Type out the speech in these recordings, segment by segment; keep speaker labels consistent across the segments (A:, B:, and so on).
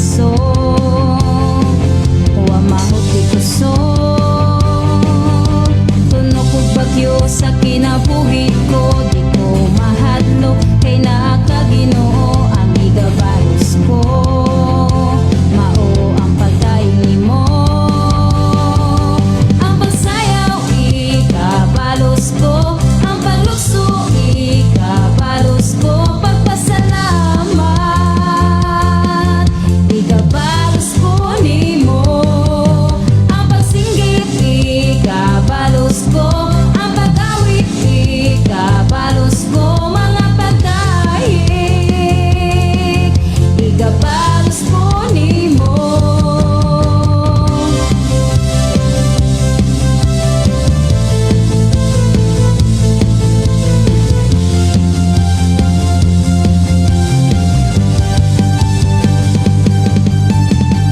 A: Baso wa mahuti kusog. Tunok og bagyo sa kinabuhi ko, di ko mahadlok kay naa ka, Ginoo. Ang igabalos ko mao ang pagdayon nimo. Ang pagsayaw, ikabalos ko. Ang paglukso, ikabalos ko. Pagpasalamat, ikabalos ko nimo. Ang pagsinggit, ikabalos ko. Ang pag-awit, ikabalos ko. Mga pagdayeg, ikabalos ko nimo.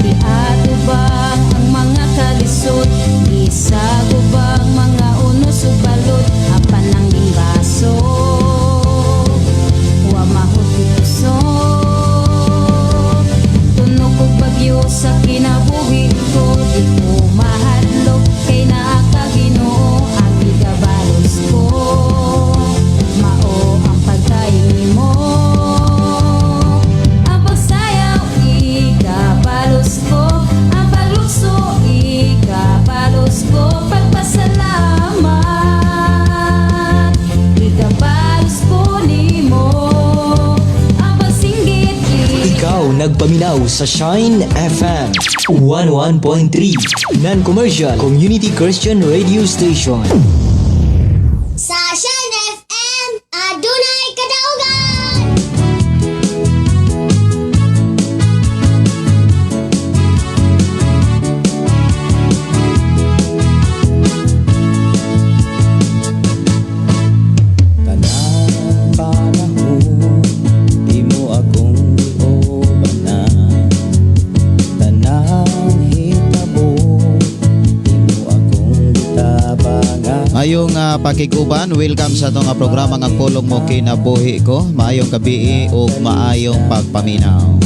A: Giatubang ang mga kalisod, gisagubang mga unos ug balod, apan nangin baso wa mahuti kusog. Tunok og bagyo sa kinabuhi ko, di ko mahadlok kay naa ka, Ginoo. Ang igabalos ko mao ang pagdayon nimo. Ang pagsayaw, ikabalos ko. Ang paglukso, ikabalos ko. Pagpasalamat, ikabalos ko nimo. Ang pagsinggit.
B: Ikaw nagpaminaw sa Shine FM 101.3, Non-commercial Community Christian Radio Station.
C: Sa Shine FM, adunay kadaugan!
D: Tanang panahon imo akong giubanan. Tanang hitabo imo akong gitabangan.
E: Maayong pakiguban, welcome sa atong programa nga Pulong Mo Kinabuhi Ko. Maayong gabii ug maayong pagpaminaw.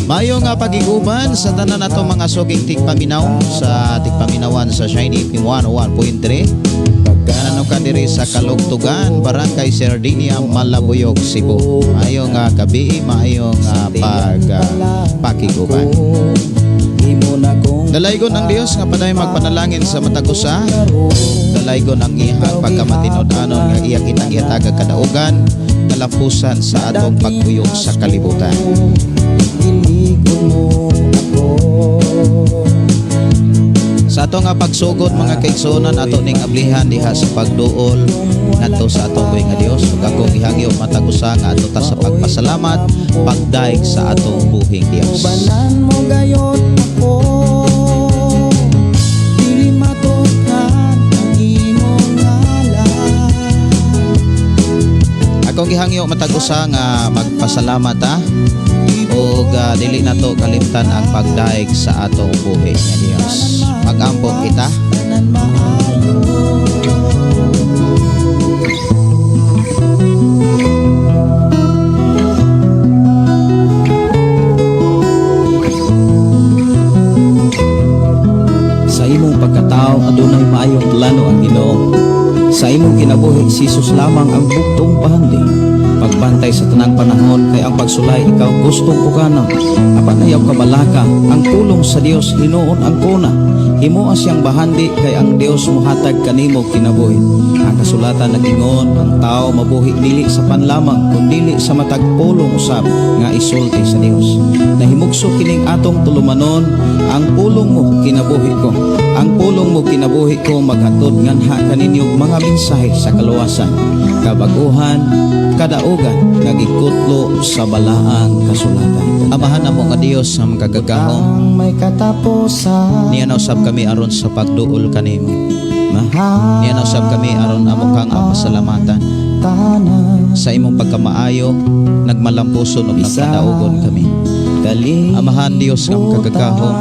E: Maayong pakiguban sa tanan nato mga suking tigpaminaw sa tigpaminawan sa Shine FM 101.3. Kanano ka diri sa Kalugtugan, Barangay Sardinia, Malabuyok, Cebu. Maayong gabii, maayong pag pakiguban.
D: Imo na kong
E: Dalaygon ang Dios nga padayon magpanalangin sa matag usa. Dalaygon ang iyang pagkamatinud-anon nga iya kitang gihatag kadaugan, kalapusan sa atong pagkuyog sa kalibutan.
D: Iligon mo ako.
E: Sa ato nga pagsugod, mga kaigsuonan, ato ning ablihan diha sa pagduol ngadto sa atong buhi nga Dios. Ug akong gihangyo matag usa nga ato ta sa pagpasalamat, pagdaig sa atong buhing Dios.
D: Ubanan mo gayon ako. Dili matukan ang imong ngalan.
E: Akong gihangyo matag usa nga magpasalamat ta ug dili nato kalimtan ang pagdaig sa atong buhi nga Dios. Magampo kita.
D: Tanan maayo. Sa imong pagkatao, adunay maayong plano ang Ginoo. Sa imong kinabuhi, si Jesus lamang ang bugtong bahandi. Pagbantay sa tanang panahon kay ang pagsulay ikaw gustong pukanon. Apan ayaw kabalaka, ang pulong sa Dios hinuon ang kuna. Himoa siyang bahandi kay ang Dios mohatag kanimo kinabuhi. Ang kasulatan nag-ingon, ang tao mabuhi dili sa pan lamang kundili sa matag pulong usab nga isulti sa Dios. Nahimugso kining atong tulumanon, ang pulong mo kinabuhi ko. Ang pulong mo kinabuhi ko maghatod nganha kaninyo mga mensahe sa kaluwasan, kabaguhan, kadaugan nga gikutlo sa balaang kasulatan.
E: Amahan namo nga Dios nga makagagahom.
D: Ang may katapusan.
E: Niya usab kami aron sa pagduol kanimo.
D: Mahal
E: Niya usab kami aron amo kang pasalamatan
D: tanan.
E: Sa imong pagkamaayo, nagmalampuson ug nagpadaugon kami. Amahan Dios nga makagagahom.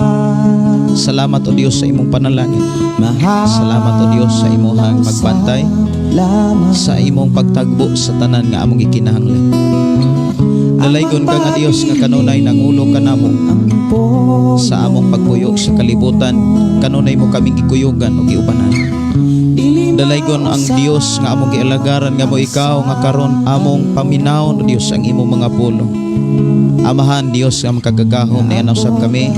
E: Salamat, o Dios, sa imong panalangin.
D: Mahal
E: Salamat, o Dios, sa imong pagbantay,
D: lamang.
E: Sa imong pagtagbo sa tanan nga among gikinahanglan. Dalaygon ka nga Dios nga kanunay nangulo ka namo.
D: Ang kalibutan, kanunay mo kaming gikuyugan o giubanan. Dalaygon ang Dios nga among gialagaran nga mo ikaw nga karon among paminawon, O Dios, ang imong mga pulong. Amahan Dios nga makagagahom, niana usab kami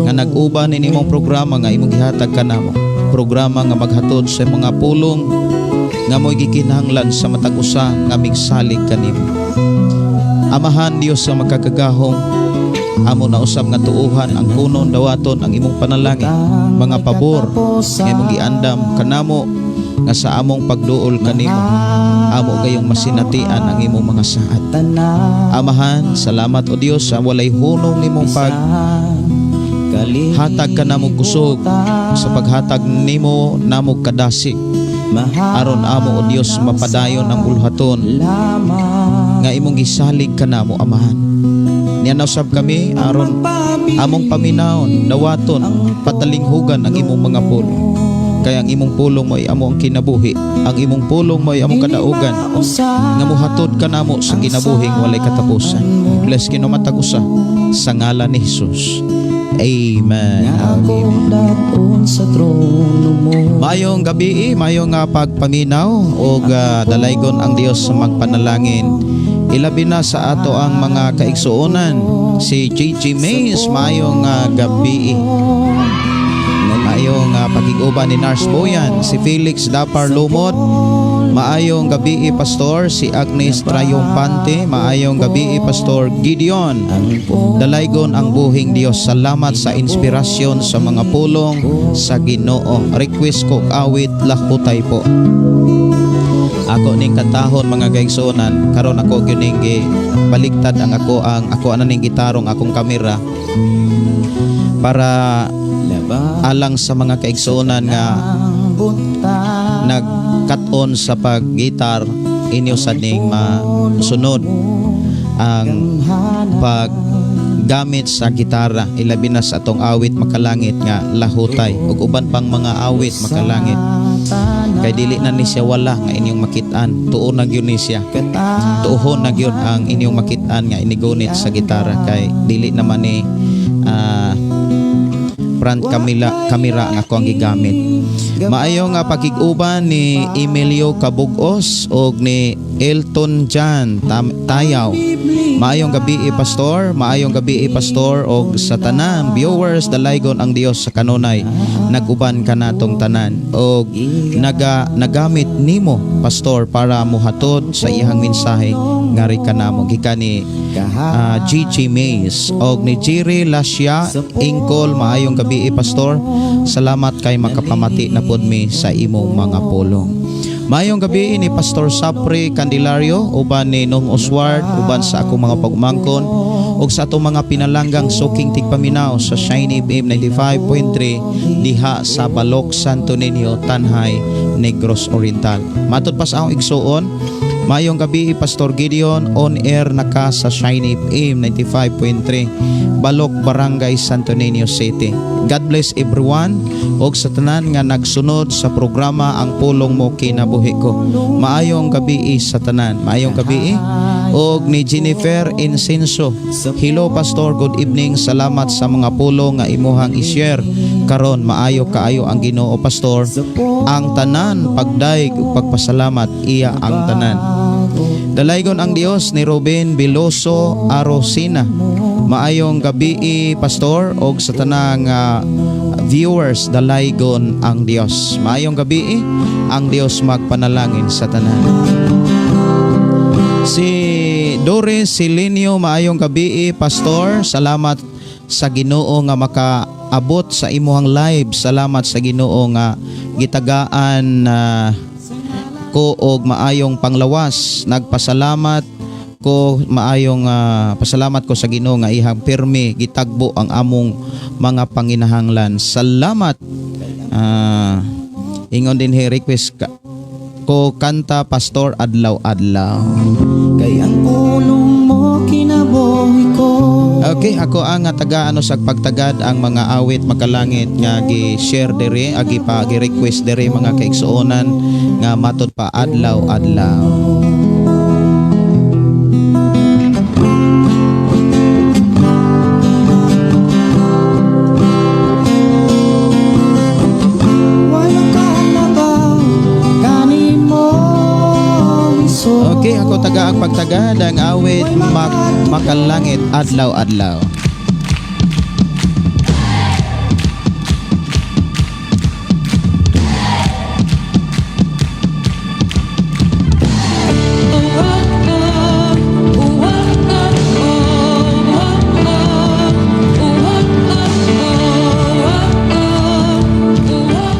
D: nga nag-uban ini imong programa nga imong gihatag kanamo. Programa nga maghatod sa mga pulong nga mo'y gikinahanglan sa matag usa nga migsalig kanimo. Amahan Dios nga makagagahom, amo na usab nga tuuhan ang kunon dawaton ang imong panalangin, mga pabor nga imong giandam kanamo nga sa among pagduol kanimo, amo gayong masinatian ang imong mga saad. Amahan, salamat, O Dios, sa walay hunong nimong pag hatag kanamo kusog, sa paghatag nimo namo kadasig aron amo, O Dios, mapadayon ang bulhaton nga imong gisalig kanamo. Amahan, niana usab kami aron among paminawon, dawaton, patalinghugan ang imong mga pulong, kay ang imong pulong mo'y amo ang kinabuhi, ang imong pulong mo'y among kadaugan nga muhatod kanamo sa kinabuhing walay katapusan. Bless Ginoo matag usa sa ngalan ni Jesus. Amen. Amen. Maayong gabi, maayong pagpaminaw og dalaygon ang Dios sa magpanalangin. Ilabi na sa ato ang mga kaigsuonan, si Gigi Mays, maayong gabi. Maayong pagig-uban ni Nars Boyan, si Felix Dapar Lumod. Maayong gabi, Pastor, si Agnes Triumpante, maayong gabi, Pastor Gideon. Dalaygon ang buhing Dios. Salamat sa inspirasyon sa mga pulong sa Ginoo. Request ko awit Lahutay po. Ako ning kantahon, mga kaigsuonan, karon ako gyud ning baligtad ang ako ana ning gitarong akong kamera para alang sa mga kaigsuonan nga nagkat-on sa pag-gitar, inyo sa ning masunod ang paggamit sa gitara, ilabi na sa atong awit makalangit nga Lahutay ug uban pang mga awit makalangit, kay dili na ni siya wala nga inyong makit-an, tuo na gyud ni siya, tuohon na gyud ang inyong makit-an nga inigunit sa gitara, kay dili naman ni front camera ang ako ang gigamit. Maayo nga pakig-uban ni Emilio Cabugos og ni Elton John Tayaw. Maayong gabi, Pastor, maayong gabi, Pastor, og sa tanan viewers, dalaygon ang Dios sa kanunay nag-uban kanatong tanan og nagamit nimo, Pastor, para mohatod sa iyang mensahe ngari kanamo, gikan ni Gigi Mays. Og ni Jerry Lasya Ingkol, maayong gabi, Pastor, salamat kay makapamati na pod mi sa imong mga pulong. Maayong gabi ni Pastor Sapri Candelario, uban ni Nong Oswald, uban sa akong mga pagumangkon ug sa atong mga pinalanggang suking tigpaminaw sa Shiny FM 95.3 diha sa Balok, Santo Niño, Tanjay, Negros Oriental. Matod pa sa akong igsuon, maayong gabi, Pastor Gideon, on air na ka sa Shiny FM 95.3, Balok, Barangay Santo Niño City. God bless everyone og sa tanan nga nagsunod sa programa Ang Pulong Mo Kinabuhi Ko. Maayong gabi sa tanan. Maayong gabi. Og ni Jennifer Insenso. Hello, Pastor, good evening. Salamat sa mga pulong nga imuhang i-share karon. Maayo kaayo ang Ginoo, Pastor. Ang tanan pagdayeg ug pagpasalamat, iya ang tanan. Dalaygon ang Dios ni Ruben Veloso Arosina. Maayong gabi, Pastor, og sa tanang viewers, dalaygon ang Dios. Maayong gabi, ang Dios magpanalangin sa tanan. Si Doris Silinio, maayong gabi, Pastor. Salamat sa Ginoo nga makaabot sa imuhang live. Salamat sa Ginoo nga gitagaan ko og maayong panglawas. Nagpasalamat ko, maayong pasalamat ko sa Ginoo nga ihang pirmi gitagbo ang among mga panginahanglan. Salamat. Ingon din he, request ko kanta, Pastor, Adlaw-adlaw.
F: Kay ang pulong mo kinabuhi ko.
D: Okay, ako ang taga ano sa pagtagad ang mga awit makalangit nga gi-share diri, agi pa gi-request diri, mga kaigsuonan, nga matod pa adlaw-adlaw.
E: Makalangit adlaw-adlaw.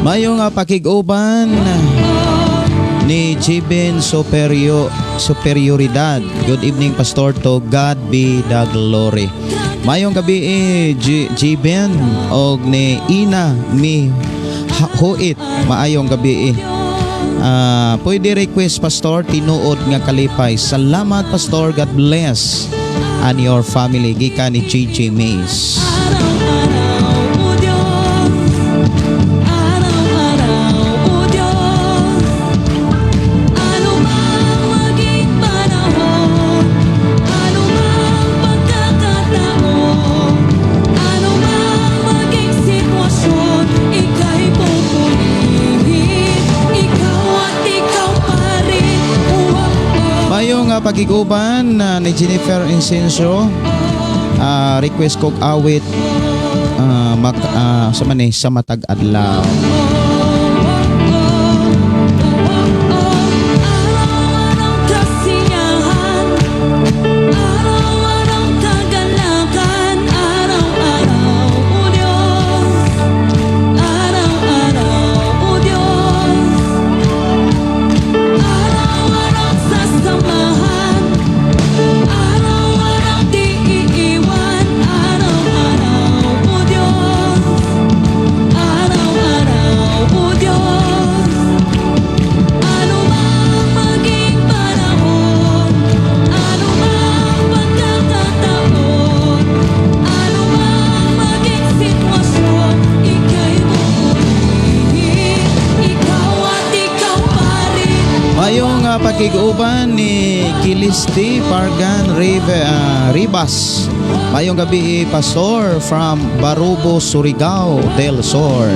E: Mayong pakig-uban ni Jibin Superioridad. Good evening, Pastor. To God be the glory. Mayong gabi Jibin og ni Ina Mi Huit. Maayong gabi. Pwede request, Pastor, "Tinuod nga Kalipay." Salamat, Pastor. God bless and your family. Gikan ni Gigi Mays.
A: Araw-araw, O Diyos. Araw-araw, O Diyos. Ano mang maging panahon, ano mang pagkakataon, ano mang maging sitwasyon, ika'y pupurihin. Ikaw at ikaw pa rin. Oh.
E: Mayong pagiguban ni Jennifer Incenso, request kog awit sa man eh, "Sa Matag Adlaw."
A: Araw-araw kasiyahan, araw-araw kagalakan, araw-araw, O Diyos. Araw-araw, O Diyos. Araw-araw sasamahan, araw-araw di iiwan, araw-araw, O Diyos. Araw-araw, O Diyos. Ano mang maging panahon, ano mang pagkakataon, ano mang maging sitwasyon, ika'y pupurihin. Ikaw at ikaw pa rin.
E: Mayong pakiguban ni Kilisti Pargan Ribas. Mayong gabi, Pastor, from Barubo, Surigao del Sur.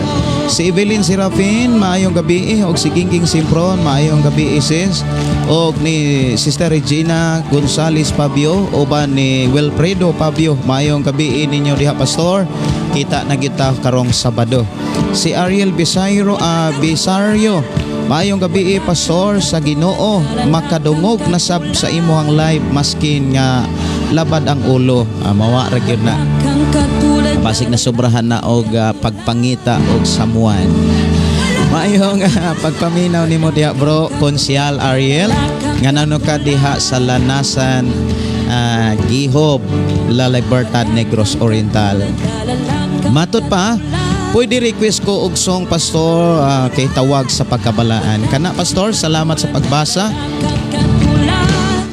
E: Si Evelyn Serafin, maayong gabi, og si Gingging Simpron, maayong gabi, sis. Og ni Sister Regina Gonzales Pabio uban ni Wilfredo Pabio, maayong gabi ninyo diha, Pastor. Kita na kita karong Sabado. Si Ariel Bisario, maayong gabi, Pastor sa Ginoo, makadungog na sab sa imuhang live maskin nga labad ang ulo. Mawa ra gyud na.
A: Kang katulad.
E: Basig na sobrahan na og pagpangita og samuan. Maayong pagpaminaw nimo diha, bro, Konsyal Ariel, nga nano ka diha sa Lanasan, Gihob, La Libertad, Negros Oriental. Matod pa, pwede request ko og song, Pastor, kay "Tawag sa Pagkabalaan." Kana, Pastor, salamat sa pagbasa.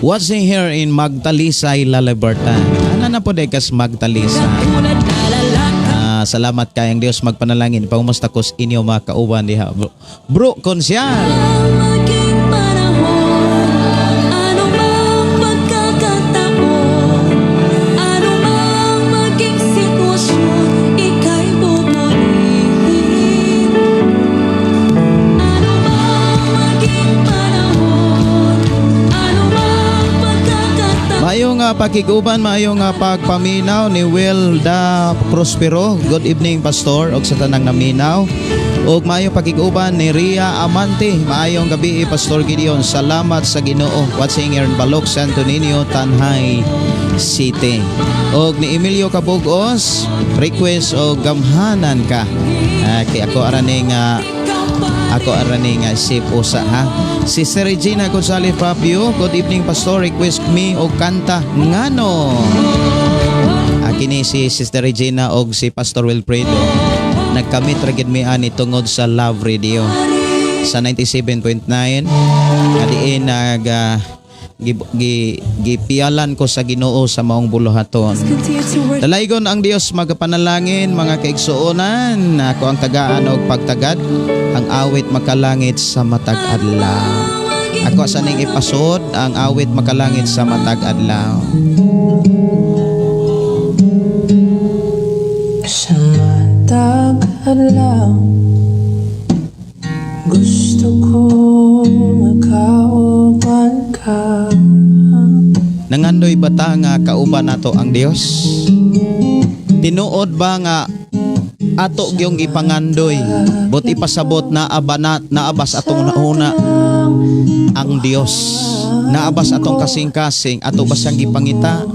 E: Watching here in Magtalisay, La Libertad. Ana na po kas Magtalisay. Salamat kayang Dios magpanalangin. Pangumusta ko sa inyo mga kauban diha. Bro, bro Konsyal.
A: Maging panahon, ano mang pagkakataon, ano mang maging sitwasyon, ika'y pupurihin. Ano mang maging panahon, ano mang pagkakataon.
E: Maayong pakiguban, maayong pagpaminaw ni Will da Prospero. Good evening, Pastor, og sa tanang naminaw. Og maayong pakiguban ni Ria Amante. Maayong gabi, Pastor Gideon. Salamat sa Ginoo. Watching here in Balok, Santo Niño, Tanjay City. Og ni Emilio Cabugos, request og "Gamhanan Ka." Kay ako arani nga isip usa ha. Si Sir Regina Gonzalez Fabio, good evening, Pastor, request me og kanta "Ngano." Kini si Sister Regina og si Pastor Wilfredo. Nagkamit ra gid mi ani tungod sa Love Radio sa 97.9 nga diin nag gipialan ko sa Ginoo sa maong buluhaton.
A: Continue to work.
E: Dalaygon ang Dios magapanalangin, mga kaigsuonan. Ako ang tagaan og pagtagad ang awit "Makalangit sa Matag Adlaw." Ako sa ning ipasod ang awit "Makalangit sa Matag Adlaw."
F: Sa matag adlaw, gusto ko makauban ka.
E: Nangandoy ba ta nga kauban nato ang Dios? Tinuod ba nga ato gyung gipangandoy, but ipasabot na abanat naabas atong nauna ang Dios, naabas atong kasing-kasing, ato ba siyang gipangita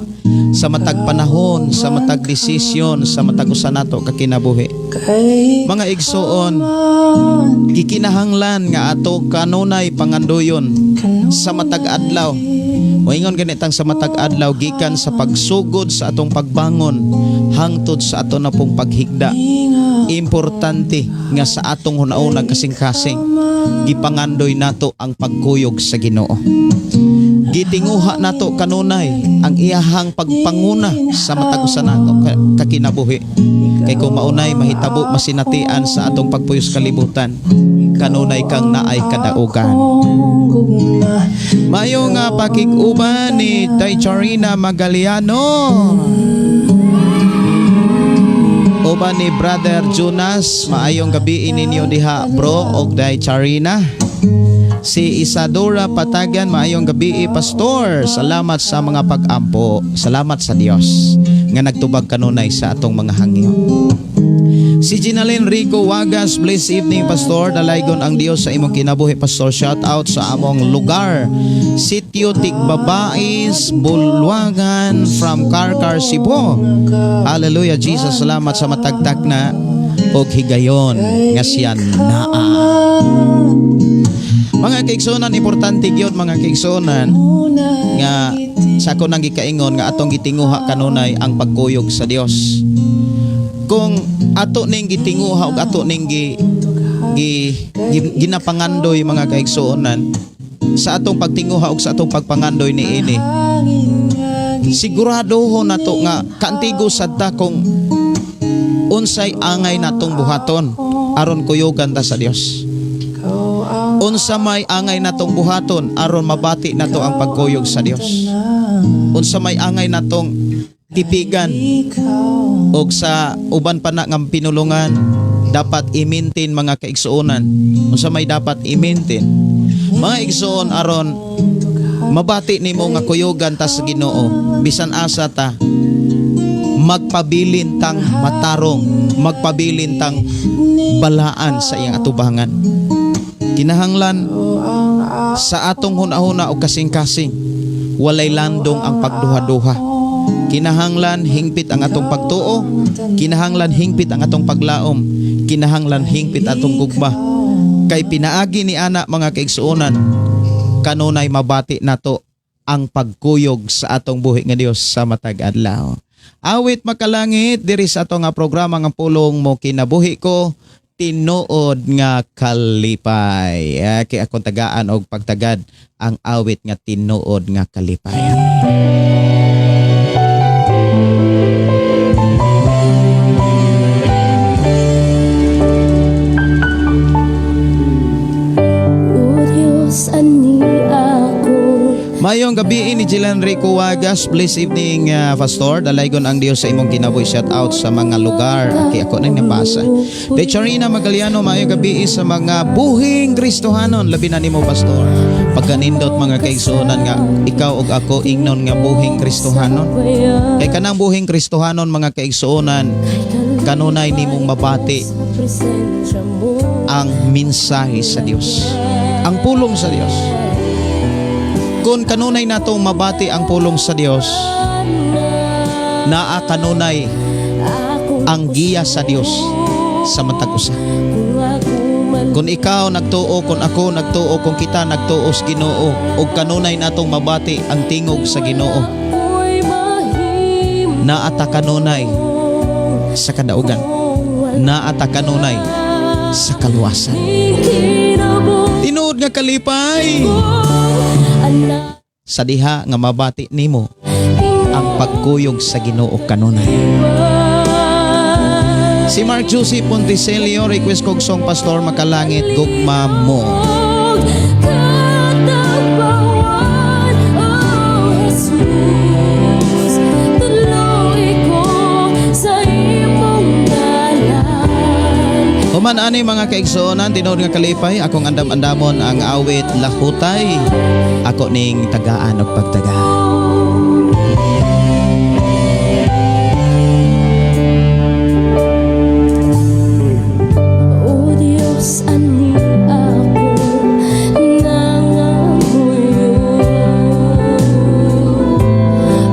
E: sa matag panahon, sa matag desisyon, sa matag usa nato ka kinabuhi? Mga igsoon, gikinahanglan nga ato kanunay pangandoyon sa matag adlaw. Moingon ganitang sa matag adlaw, gikan sa pagsugod sa atong pagbangon hangtod sa ato na pong paghigda. Importante nga sa atong hunauna, kasing-kasing, gipangandoy nato ang pagkuyog sa Ginoo. Gitinguha nato kanunay ang iyahang pagpanguna sa matag usa nato kakinabuhi. Kay kung maunay mahitabo masinatian sa atong pagpuyos kalibutan, kanunay kang naay kadaugan. Mayo nga pakig-uban ni Tay Charina Magaliano. Uban ni Brother Jonas, maayong gabi ninyo diha, bro og Day Charina. Si Isadora Patagan, maayong gabi, pastor. Salamat sa mga pag-ampo. Salamat sa Dios nga nagtubag kanunay sa atong mga hangyo. Si Ginalyn Rico Wagas, bless evening, pastor. Dalaygon ang Dios sa imong kinabuhi, pastor. Shout out sa among lugar, Sitio Tigbabais, Bulwagan, from Carcar, Cebu. Hallelujah, Jesus. Salamat sa matagtak na og higayon nga siya naa. Mga kaigsunan, importante gyud, mga kaigsunan, nga sa ako nang gikaingon nga atong gitinguha kanunay ang pagkuyog sa Dios. Kung ato ning gitinguha ug ato ning gi ginapangandoy, mga kaigsuonan, sa atong pagtinguha ug sa atong pagpangandoy niini, sigurado nato nga kaantigo sad ta kung unsay angay natong buhaton aron kuyugan ta sa Dios, unsa may angay natong buhaton aron mabati nato ang pagkuyog sa Dios, unsa may angay natong tipigan og sa uban pa na nga pinulungan dapat i-maintain, mga kaigsuonan, unsa may dapat i-maintain, mga igsuon, aron mabati nimo nga kuyugan ta sa Ginoo bisan asa ta, magpabilin tang matarong, magpabilin tang balaan sa iyang atubangan. Kinahanglan sa atong hunahuna o kasing-kasing, walay landong ang pagduha-duha. Kinahanglan hingpit ang atong pagtuo, kinahanglan hingpit ang atong paglaom, kinahanglan hingpit atong gugma. Kay pinaagi ni ana, mga kaigsuonan, kanunay mabati nato ang pagkuyog sa atong buhi nga Dios sa matag adlaw. Awit Makalangit diri sa ato nga programa nga Pulong Mo Kinabuhi Ko, Tinuod nga Kalipay. Kay akong tagaan og pagtagad ang awit nga Tinuod nga Kalipay.
A: O Diyos, ani ako.
E: Mayong gabi ni Jilan Rico Wagas. Bless evening, pastor. Dalaygon ang Dios sa imong kinabuhi. Shout out sa mga lugar. Aki ako nang nabasa. Decharina Magaliano, mayong gabi sa mga buhing Kristohanon. Labi na nimo, pastor. Pagkanindot, mga kaigsuonan, nga ikaw ug ako ingnon nga buhing Kristohanon. Kay kanang buhing Kristohanon, mga kaigsuonan, kanunay nimong mabati ang mensahe sa Dios, ang pulong sa Dios. Kung kanunay natong mabati ang pulong sa Dios, naa kanunay ang giya sa Dios sa matag usa. Kung ikaw nagtuo, kung ako nagtuo, kung kita nagtuo sa Ginoo, ug kanunay natong mabati ang tingog sa Ginoo, naa ta kanunay sa kadaugan. Naa ta kanunay sa kaluwasan. Tinuod nga kalipay sa diha nga mabati nimo ang pagkuyog sa Ginoo kanunay. Si Mark Joseph Ponticelio, request kog song, pastor Makalangit, Gugma Mo.
A: Katapawan, oh Jesus, tuloy ko sa imong dalan.
E: Human ani, mga kaigsuonan, Tinuod nga Kalipay, akong andam-andamon ang awit Lahutay. Ako ning tagaan og pagtagaan.
A: O Diyos, ani ako nangamuyo.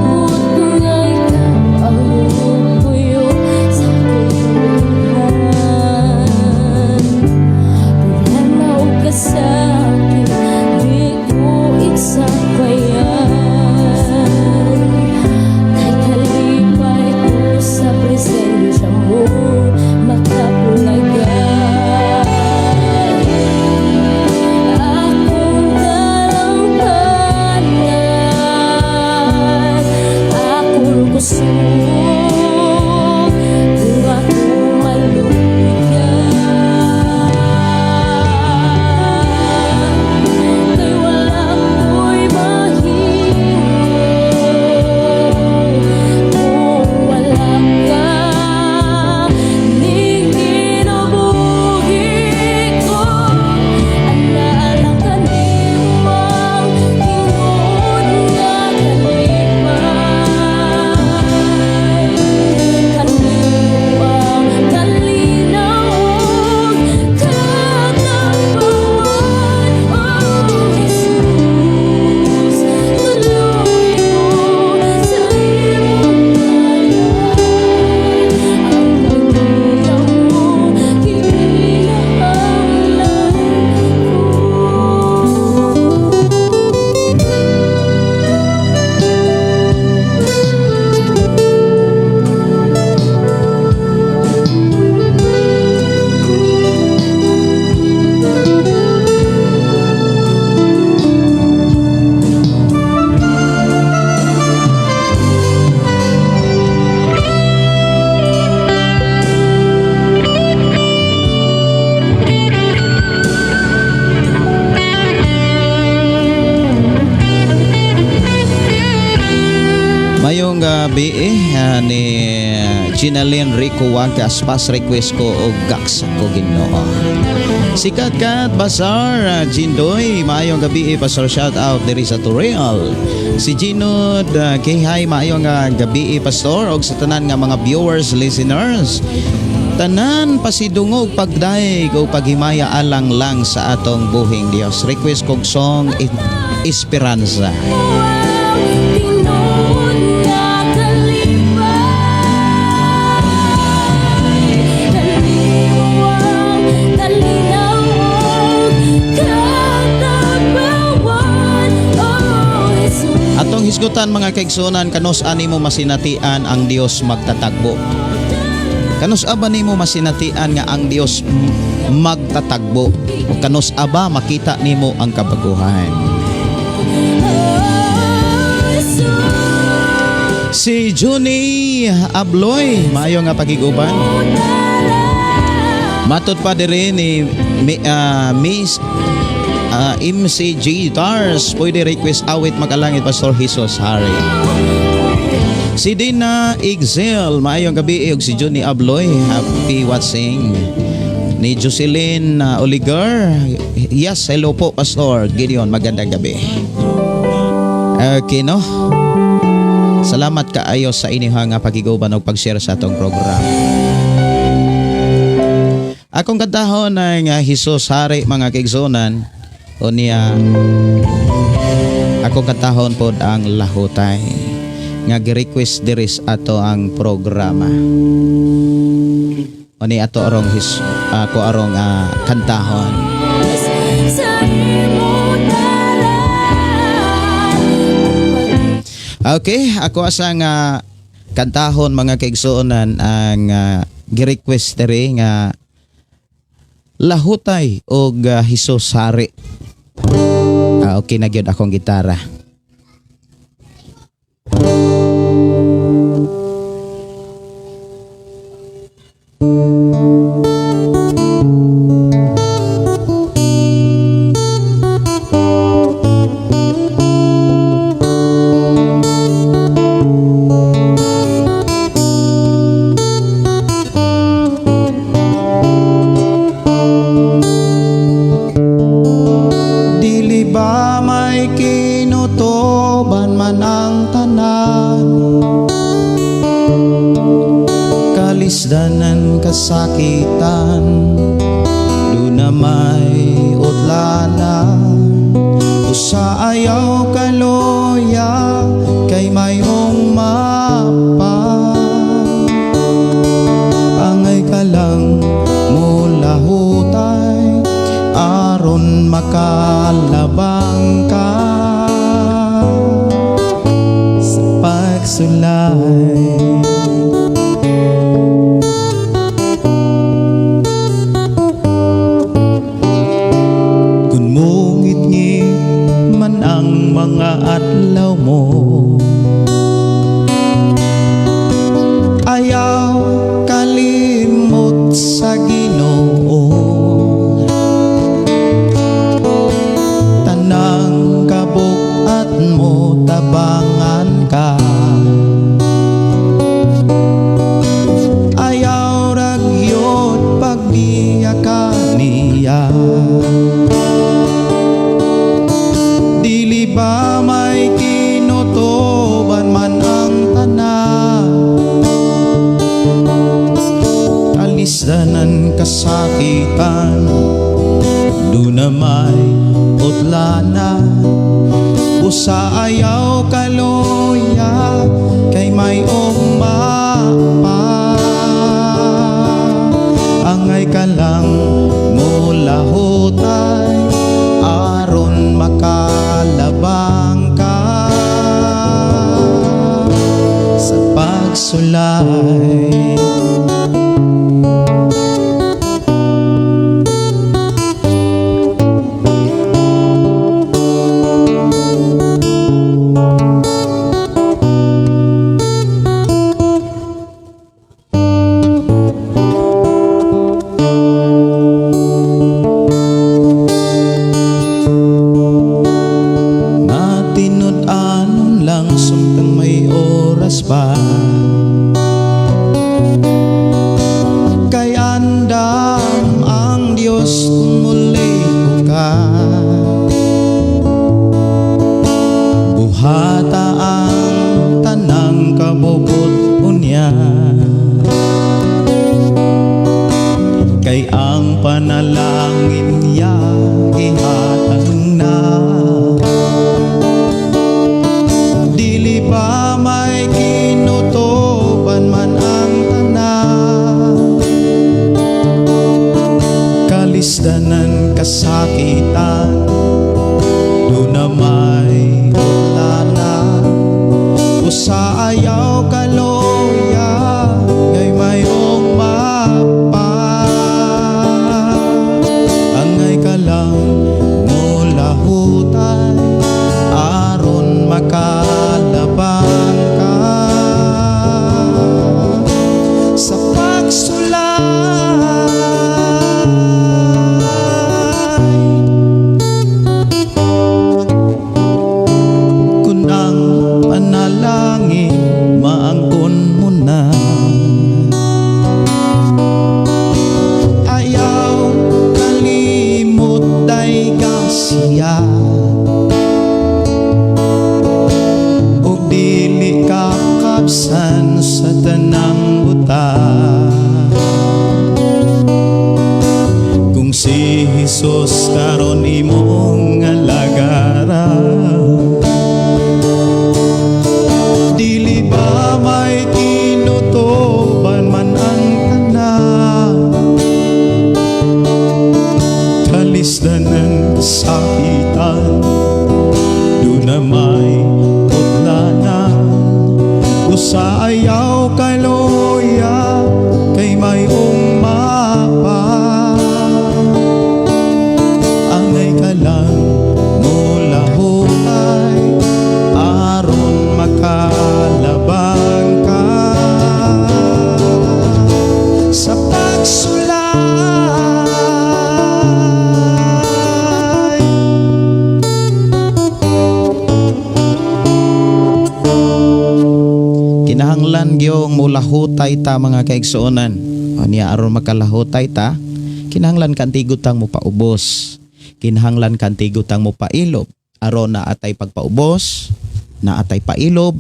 A: Buot ko nga ikaw ang mupuyo sa akong dughan. Problema o kasakit, di ko isapayan. Kay kalipay ko sa presensya mo makapulagan. Akong dalangpanan, akong kusog, kung ako maluyan. Kay wala ko'y mahimo kung wala ka ning kinabuhi ko. Anaa lang kanimo ang tinuod nga kalipay. Kanimo ang kalinaw ug katapangan. Oh Jesus, tudloi ko sa imong ngalan. Ang paggiya mo gikinahanglan ko.
E: Mayong gabi ni Ginaline Rico Wagas, pas request ko og Gaksa ko Ginoo. Sikat Kat Basar Jindoy, maayong gabi, Pastor, shout out diri sa Torreal. Si Gino Kihay, maayong gabi, Pastor, og sa tanan nga mga viewers, listeners. Tanan pasidungog pagdayeg o paghimaya alang lang sa atong buhing Dios. Request kog song Esperanza.
A: Tinuod nga kalipay, kanimo ang kalinaw ug katapangan. Oh Jesus.
E: Atong hisgutan, mga kaigsuonan, kanus ani mo masinatian ang Dios magtatagbo? Kanus aba nimo masinatian nga ang Dios magtatagbo? O kanus aba makita nimo ang kabaguhan?
A: Oh Jesus.
E: Si Junie Abloy, maayo nga pagiguban. Matod pa diri ni Miss MCG Tars, pwede request awit Makalangit, Pastor, Jesus Hari. Si Dina Exel, maayong gabi ug si Johnny Abloy, happy watching. Ni Jocelyn Oligar, yes, hello po, Pastor Gideon, magandang gabi. Okay, no? Salamat kaayo sa inyong nga pagiguban ug pag-share sa atong program. Akong kantahon ng Jesus Hari, mga kaigsuonan, o niya akong kantahon pod ang Lahutay nga gi-request diri sa ato ang programa. O ni ato arong his ako arong kantahon.
A: Sa imong dalan.
E: Okay, ako asa nga kantahon, mga kaigsuonan, ang gi-request diri nga Lahutay og Jesus Hari. Okay na gyud akong gitara.
F: Dili ba may kinutoban man ang tanan?
E: Kalisdanan, kasakitan, duna may utlana. Usa ayaw kaloya kay mayong mapa. Angay ka lang mulahutay aron makalabang ka sa pagsulay. Kung mungit-ngit man ang mga adlaw mo, ayaw kalimot sa Ginoo. Tanang kabugat mo tabangan ka. Ayaw ragyod pagbiya ka niya. Dili ba may kinutuban man ang tanan? Kalisdanan, kasakitan, duna may utlana. Usa ayaw kaloya kay may umapa. Angay ka lang mulahutay aron makalabang ka sa pagsulay. Nga tinud-anon lang sumtang may oras pa, kay andam ang Diyos kung muli ka. Buhata ang tanang kabubut unya, kay ang panalangin niya gihatag na. Dili pa may kinutuban man ang tanan? Kalisdanan, kasakitan, duna may utlana. Usa ayaw kaloya kay mayong mapa. Angay ka lang mulahutay aron makalabang ka sa pagsulay. Kung ang panalangin maangkon mo na, ayaw kalimot ay kasiya ug dili ka kabsan sa tanang buta. Kung si Jesus karon imong alagaran, dili ba may kinutuban man ang tanan? Kalisdanan, kasakitan, duna may utlanan. Usa ayaw kaloya kay mayong mapa. Angay ka lang mulahutay aron makalabang ka sa pagsulay. Kinahanglan gyong mulahutay ta, mga kaigsuonan. O niya, aron makalahutay ta, kinahanglan kantigo tang mopaubos. Kinahanglan kantigo tang mopailob. Aron naa tay pagpaubos, naa tay pailob,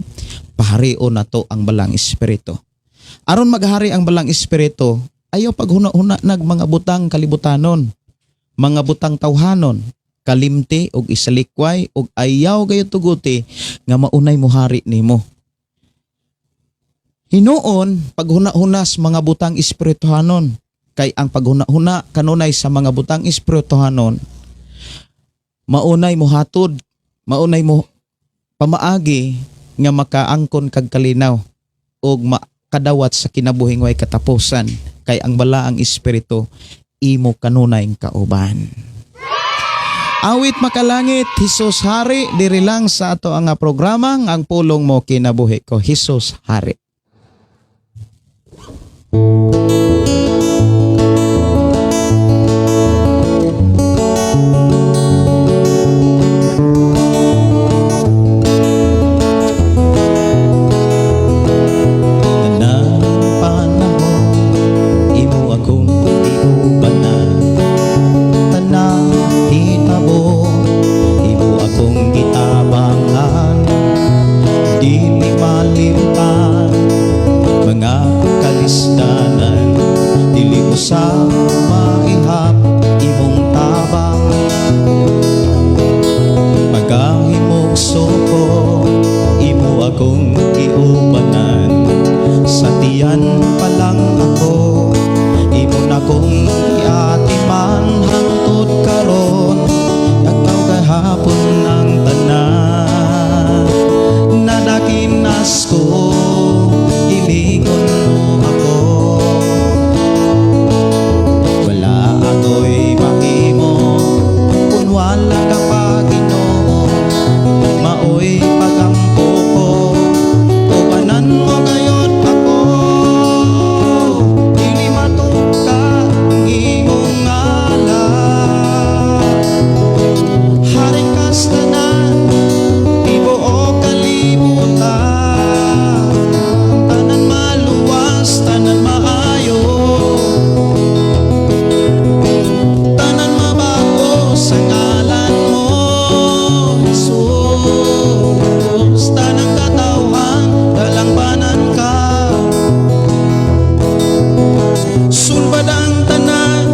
E: paharion nato ang Balang Espiritu.
D: Aron maghari ang Balaang Espiritu, ayaw paghuna-huna nag mga butang kalibutanon, mga butang tawhanon, kalimti og isalikway og ayaw gayud tuguti nga maunay muhari nimo. Hinuon paghuna-hunas mga butang espirituhanon, kay ang paghuna-huna kanunay sa mga butang espirituhanon maunay mohatod, maunay mo pamaagi nga makaangkon kag kalinaw ug makadawat sa kinabuhing way katapusan, kay ang Balaang Espiritu imo kanunay kauban. Awit Makalangit, "Jesus Hari," diri lang sa ato ang programa Ang Pulong Mo Kinabuhi Ko. "Jesus Hari." Tanang panahon, imo akong giubanan. Tanang hitabo, imo akong gitabangan. Dili malimtan mga kalisdanan. Dili usab maihap imong tabang. Pagahimog suko, imo akong giubanan. Sa tiyan pa lang ako, imo na kong giatiman. Hangtod karon, ikaw gahapon ang tanan. Nadakinas ko, iligon mo ako. Wala ako'y mahimo kung wala ka pa, Ginoo. Maoy pagampo ko, ubanan mo gayod ako. Dili matuka ang imong ngalan. Hari kas tanan, tibuok kalibutan. Tanan maluwas, tanan maayo, tanan mabago sa ngalan mo, Jesus. Tanang katawhan, dalangpanan ka. Sulbad ang tanan,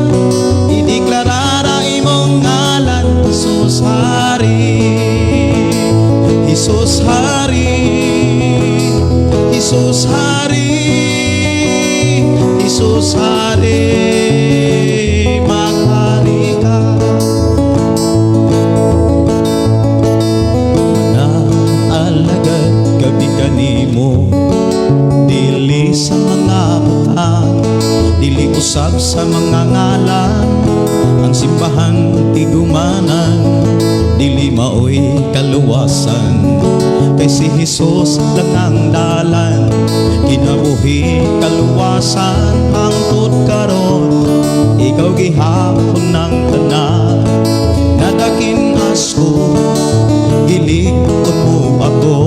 D: ideklarara imong ngalan. Jesus Hari, Jesus Hari, Jesus Hari, Jesus Hari, maghari ka. Mga alagad gabi kanimo, dili sa mga butang, dili usab sa mga ngalan. Ang simbahan tigumanan, dili maoy kaluwasan, kay si Jesus lang ang dalan, kinabuhi, kaluwasan. Hangtod karon, ikaw gihapon ng tanan. Nadakin asko, gilikon mo ako.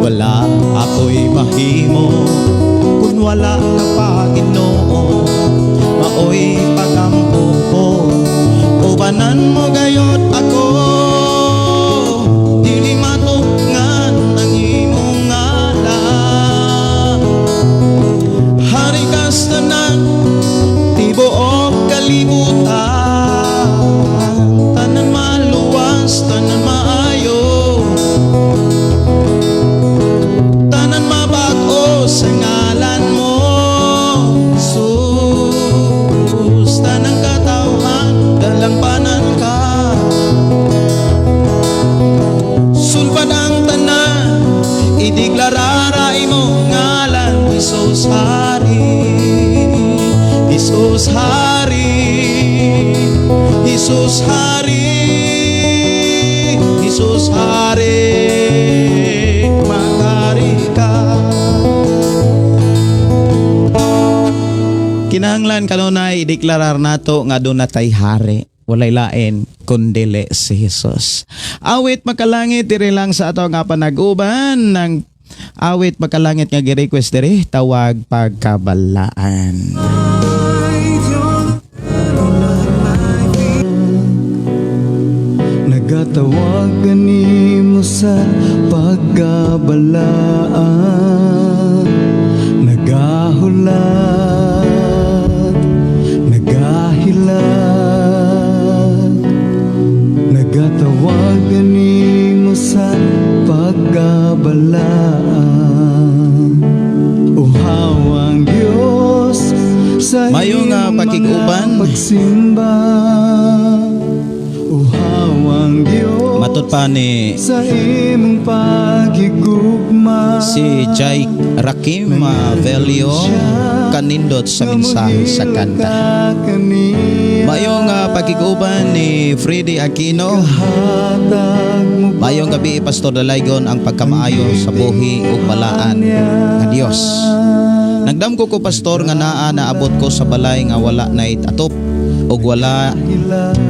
D: Wala ako'y mahimo kung wala ka pa, Ginoo. Maoy pagampo ko, ubanan mo gayod ako. Dili matukngan ang imong ngalan. Hari kas tanan, tibuok kalibutan. Tanan maluwas, tanan maayo, tanan mabag-o sa ngalan mo, Jesus. Tanang katawhan, dalampanan ka. Sulbad ang tanan, ideklarara imong ngalan. Jesus Hari, Jesus Hari, Jesus Hari, Jesus Hari, maghari ka. Kinahanglan kanunay ideklarar nato nga aduna tay hari. Walay lain kundili si Jesus. Awit Makalangit, diri lang sa ato nga panag-uban ng Awit Makalangit nga gi-request diri, "Tawag Pagkabalaan."
F: Nagatawag kanimo sa pagkabalaan. Nagahulat, nagahilat, nagatawag kanimo sa pagkabalaan. Uhaw ang Diyos sa
E: Maayong,
F: iyong
E: pakig-uban.
F: Mga pagsimba. Uhaw ang Diyos
D: Matod pa ni
F: sa imong paghigugma.
D: Si Jai Rakim Velio, kanindot sa mensahe sa kanta. Maayong pakig-uban ni Freddy Aquino. Maayong gabi, Pastor Dalaygon, ang pagkamaayo sa buhi ug balaan nga Dios. Nagdamgo ko, Pastor, nga naa naabot ko sa balay nga wala na atop ug wala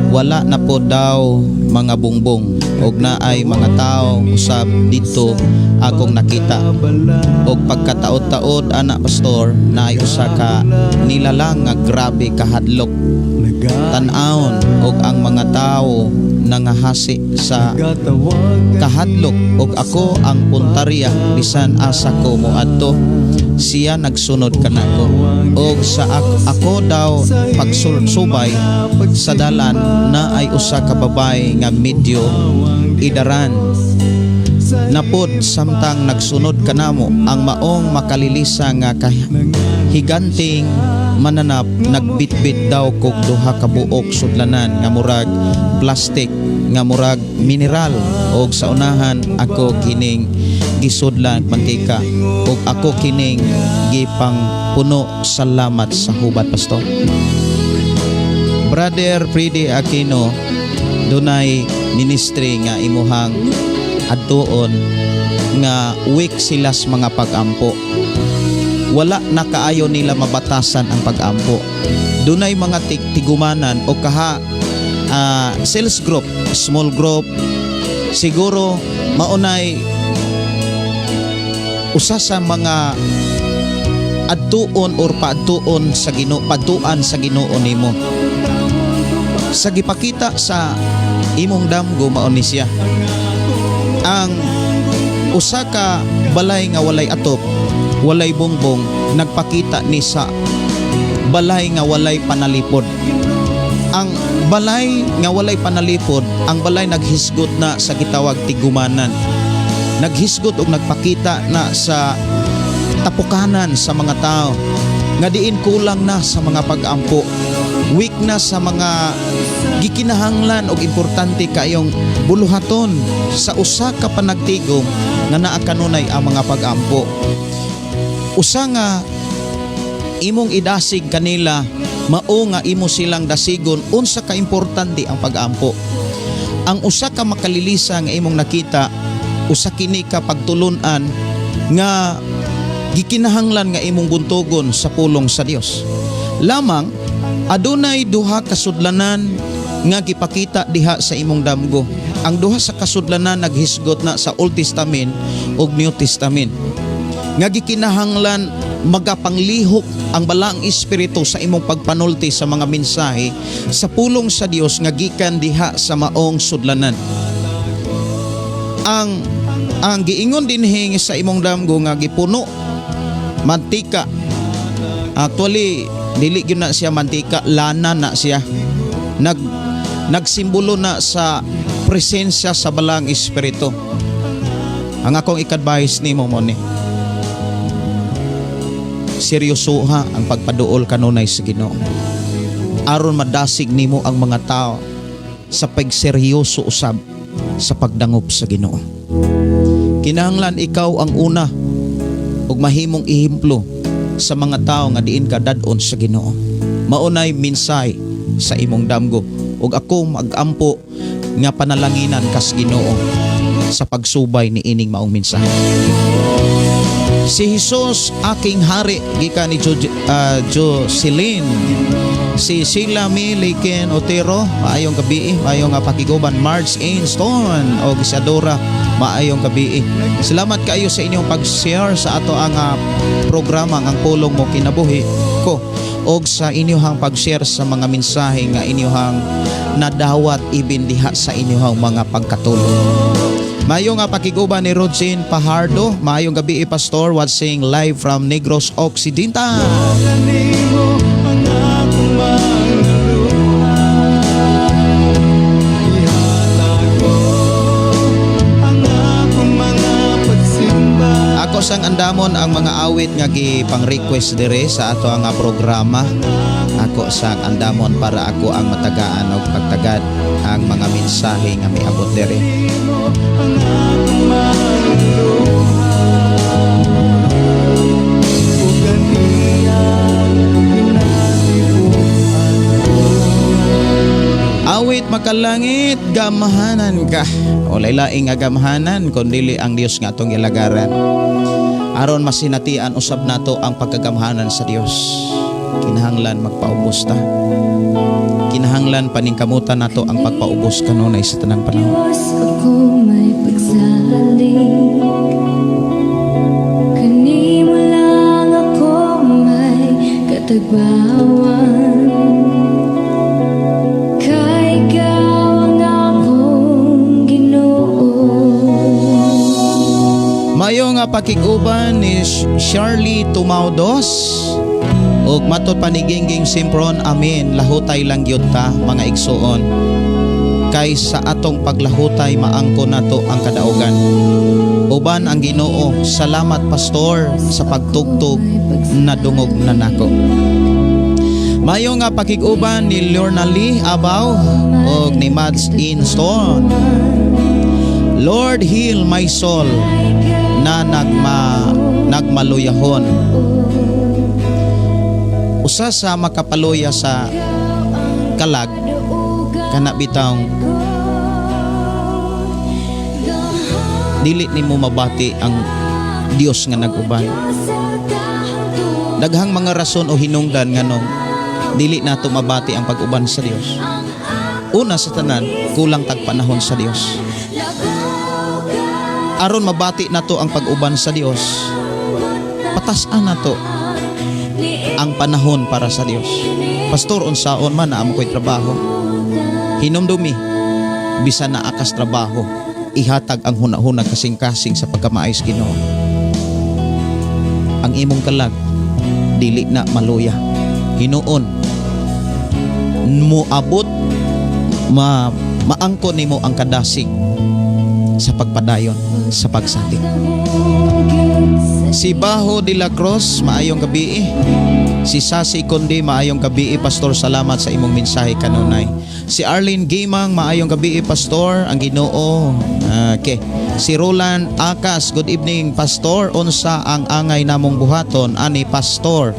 D: wala na po daw mga bungbong ug naay mga tao usab dito akong nakita og pagkataod-taod ana, Pastor, naay usa ka nilalang nga grabe kahadlok tan-awon og ang mga tao nangahasi sa kahadlok og ako ang puntarya. Bisan asa ko moadto, siya nagsunod kanako og sa ako daw pagsulsubay sa dalan, na ay usa ka babae nga medyo idaran napod. Samtang nagsunod kanamo ang maong makalilisa nga higanting mananap, nagbitbit daw kog duha ka buok sudlanan nga murag plastic, nga murag mineral, og sa unahan ako kining gisudlan mantika og ako kining gipang puno. Salamat sa hubat, Pastor. Brother Freddy Aquino, dunay ministry nga imuhang adtuon nga weak sila sa mga pag-ampo. Wala na kaayo nila mabatasan ang pag-ampo. Dunay mga tigumanan o kaha sales group, small group, siguro maunay usa sa mga adtuon or paadtuon sa Ginoo, padtuan sa Ginoo nimo. Sa gipakita sa imong damgo, mao ni siya. Ang usa ka balay nga walay atop, walay bongbong, nagpakita ni sa balay nga walay panalipod. Ang balay nga walay panalipod, ang balay naghisgot na sa gitawag tigumanan. Naghisgot og nagpakita na sa tapukanan sa mga tao nga diin kulang na sa mga pag-ampo, weak na sa mga gikinahanglan og importante kayong buluhaton sa usa ka panagtigom nga naa kanunay ang mga pag-ampo. Usa nga imong idasig kanila, mao nga imo silang dasigon unsa ka importante ang pag-ampo. Ang usa ka makalilisa nga imong nakita, usa kini ka pagtulun-an nga gikinahanglan nga imong buntugon sa pulong sa Dios. Lamang adunay duha ka sudlanan nga gipakita diha sa imong damgo. Ang duha sa kasudlanan naghisgot na sa Old Testament ug New Testament nga gikinahanglan magapanglihok ang Balaang Espiritu sa imong pagpanulti sa mga mensahe sa pulong sa Dios nga gikan diha sa maong sudlanan. Ang giingon dinhi sa imong damgo nga gipuno mantika. Actually, dili gyud na siya mantika, lana na siya. Nagsimbolo na sa presensya sa Balaang Espiritu. Ang akong i-advise nimo mo ni seryosoha ang pagpaduol kanunay sa Ginoo aron madasig nimo ang mga tao sa pagseryoso usab sa pagdangop sa Ginoo. Kinahanglan ikaw ang una ug mahimong ehemplo sa mga tao nga diin ka dad-on sa Ginoo. Maunay minsay sa imong damgo ug ako magampo nga panalanginan kas Ginoo sa pagsubay ni ining maong mensahe. Si Jesus aking hari, gikan ni Jocelyn. Si Sheila Miliken Otero, maayong gabi, maayong nga pakiguban. Marge Ainston o Isadora, maayong gabi. Salamat kayo sa inyong pag-share sa ato ang programa ang Pulong Mo Kinabuhi Ko og sa inyong pag-share sa mga mensahe nga inyong nadawat ibin diha sa inyong mga pagkatulog.
E: Maayong nga pakiguban ni Rodsin Pahardo. Maayong gabi, Pastor, watching live from Negros Occidental.
F: Kanimo ang akong mga luha. Ihatag ko ang akong mga pagsimba.
E: Ako sang andamon ang mga awit nga gipang-request dire sa ato ang programa. Ako sang andamon para ako ang matagaan og pagtagad ang mga mensahe nga miabot dire.
F: Ang akong mga luha ug ang iyang kinatibuk-an ko.
E: Awit makalangit, gamhanan ka. Walay laing nga gamhanan kun dili ang Dios nga atong gilagaran. Aron masinatian usab nato ang pagkagamhanan sa Dios, kinahanglan magpaubos ta. Kinahanglan paningkamutan nato ang pagpaubos kanunay sa tanang panahon.
A: Diyos, ako may pagsalig. Kanimo lang ako may katagbawan. Kay ikaw ang akong Ginoo.
E: Mayo nga pakiguban ni Shirley Tumaudos ug matod pa ni Gingging Simpron, amen, lahutay lang gyud ta, mga igsuon, kay sa atong paglahutay maangko nato ang kadaugan uban ang Ginoo. Salamat, Pastor, sa pagtugtog, nadungog na nako. Mayo nga pakiguban ni Lorna Lee Abaw ug ni Mads Inston. Lord, heal my soul na nagmaluyahon. Usa sa makapaluya sa kalag kana bitawng dili nimo mabati ang Dios nga nag-uban. Daghang mga rason o hinungdan nganong dili nato mabati ang pag-uban sa Dios. Una sa tanan, kulang tag panahon sa Dios. Aron mabati nato ang pag-uban sa Dios, patas-an nato ang panahon para sa Dios. Pastor, unsaon man, naa ko'y trabaho? Hinumdumi, bisan naa kas trabaho, ihatag ang hunahuna kasing-kasing sa pagkamaayos Ginoo. Ang imong kalag dili na maluya. Hinuon moabot ma maangkon nimo ang kadasig sa pagpadayon sa pagsalig. Si Baho de la Cruz, maayong gabi. Si Sasi Kundi, maayong gabi, Pastor, salamat sa imong mensahe kanunay. Si Arlene Gimang, maayong gabi, Pastor, ang Ginoo. Okay. Si Roland Akas, good evening, Pastor. Unsa ang angay namong buhaton ani, Pastor?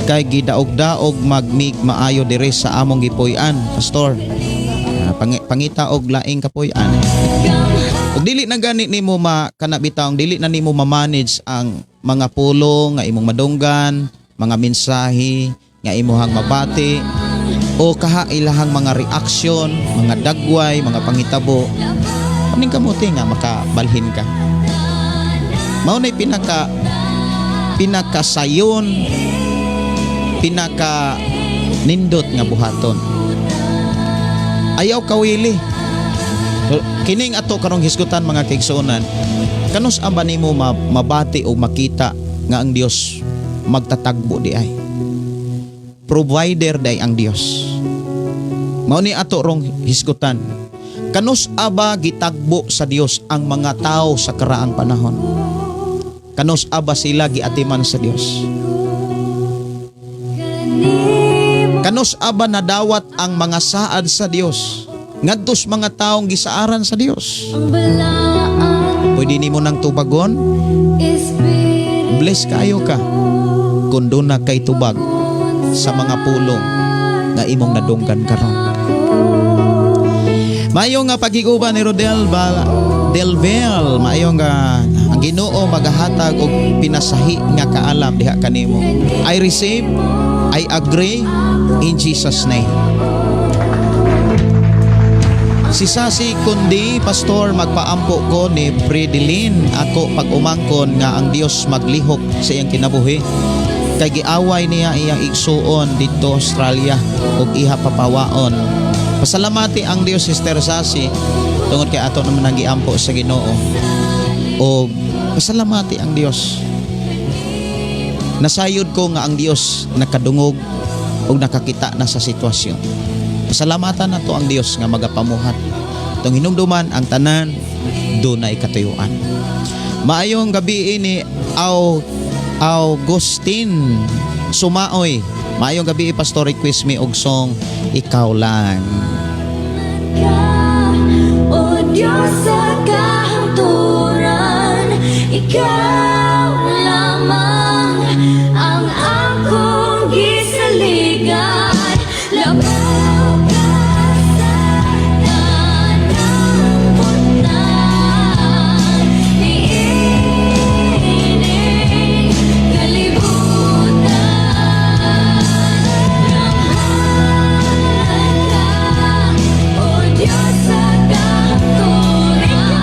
E: Kay gidaog-daog magmig maayo dire sa among gipuy-an, Pastor. Pangita og laing kapuy-an. Ug dili na gani nimo ma kana bitawng dili na nimo ma-manage ang mga pulong nga imong madunggan, mga mensahe nga imuhang mabati o kaha ilahang mga reaksyon, mga dagway, mga panghitabo. Paningkamuti nga makabalhin ka. Mao na'y pinaka pinakasayon, pinaka nindot nga buhaton. Ayaw kawili. So, kining ato karong hisgutan, mga kaigsuonan, kanus ba nimo mabati o makita nga ang Dios magtatagbo di ay? Provider day ang Dios. Mao ni ato rong hisgutan. Kanus aba gitagbo sa Dios ang mga tao sa karaang panahon? Kanus aba sila giatiman sa Dios? Kanus aba nadawat ang mga saad sa Dios ngadtos mga taong gisaaran sa Dios?
A: Ang balaan
E: Pwede nimo nang tubagon,
A: Espiritu
E: bless kayo ka kung duna kay tubag sa mga pulong nga imong nadunggan karon. Mayo nga pagiguban ni Rodel Delvel, maayo nga ang Ginoo magahatag og pinasahi nga kaalam diha kanimo. I receive, I agree in Jesus' name. Si Sasi Kundi, Pastor, magpaampo ko ni Predelin ako pag-umangkon nga ang Dios maglihok sa iyang kinabuhi. Kay giaway niya iyang igsuon didto Australia ug iha papawaon. Pasalamati ang Dios, Sister Sasi. Tungod kay ato naman ang giampo sa Ginoo. O pasalamati ang Dios. Nasayod ko nga ang Dios nakadungog o nakakita na sa sitwasyon. Pasalamatan nato ang Dios nga magapamuhat. Atong hinumduman ang tanan dunay katuyuan. Maayong gabi ni Au Augustin Sumaoy. Maayong gabi, Pastor, request me og song "Ikaw Lang."
A: Ka, O Diyos sa kahangturan, ikaw lamang ang akong gisaligan. Labaw ka sa tanang butang niining kalibutan. Gamhanan ka, O Diyos sa kahangturan,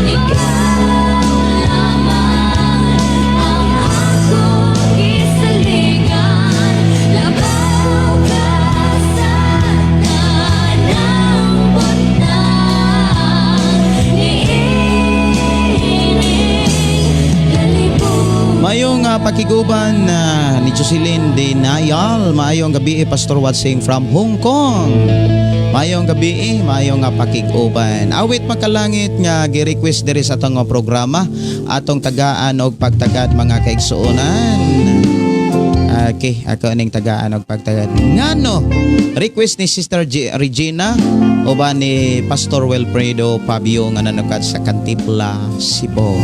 A: ikaw lamang ang akong gisaligan. Labaw ka sa tanang butang niining kalibutan.
E: Maayong pakiguban ni Jocelyn Dinayal. Maayong gabi, Pastor Watsing from Hong Kong. Maayong gabi, maayong pakiguban. "Awit Makalangit" nga gi-request diri sa atong programa. Atong tagaan og pagtagad, mga kaigsuonan. Okay, ako aning tagaan og pagtagad. Ngano? Request ni Sister Regina uban ni Pastor Wilfredo Pabio nga nanukad sa Cantipla, Cebu.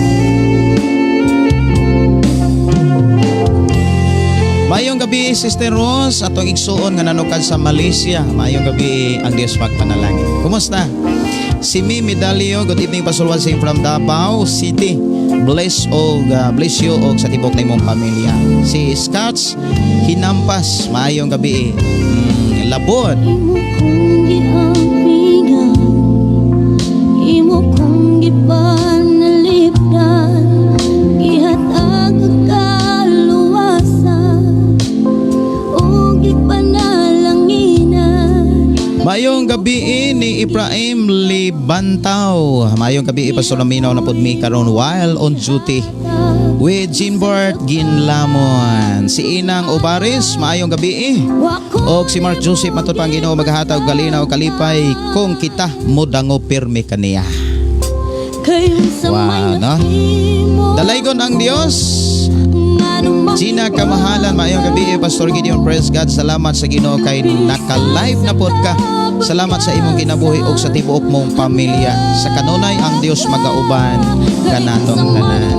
E: Maayong gabi, Sister Rose, atong igsuon nga nanukad sa Malaysia. Maayong gabi, ang Dios magpanalangin. Kumusta? Si Mi Medalio, good evening, Pastor Wansing from Davao City. Bless you og sa tibok na imong pamilya. Si Scotch Hinampas, maayong gabi. Labod.
A: Imo kong giampingan, imo kong gipanalipdan, gihatag ang kaluwasan ug gipanalanginan.
E: Maayong gabi ni Ibrahim Libantaw. Maayong gabi, Pastor, naminaw na pud mi karon while on duty with Jinbert Ginlamon. Si Inang Obares, maayong gabi. Og si Mark Joseph, matud pa ang Ginoo maghatag og kalinaw kalipay kung kita modango pirmi kaniya.
A: Kay unsa
E: Wow,
A: may
E: no?
A: nahimo
E: Dalaygon ang Dios.
A: nganong
E: Gina Kamahalan, maayong gabi, Pastor Gideon, praise God. Salamat sa Ginoo kay naka-live na pod ka. Salamat sa imong kinabuhi og sa tibuok mong pamilya. Sa kanunay ang Dios magauban kanatong tanan.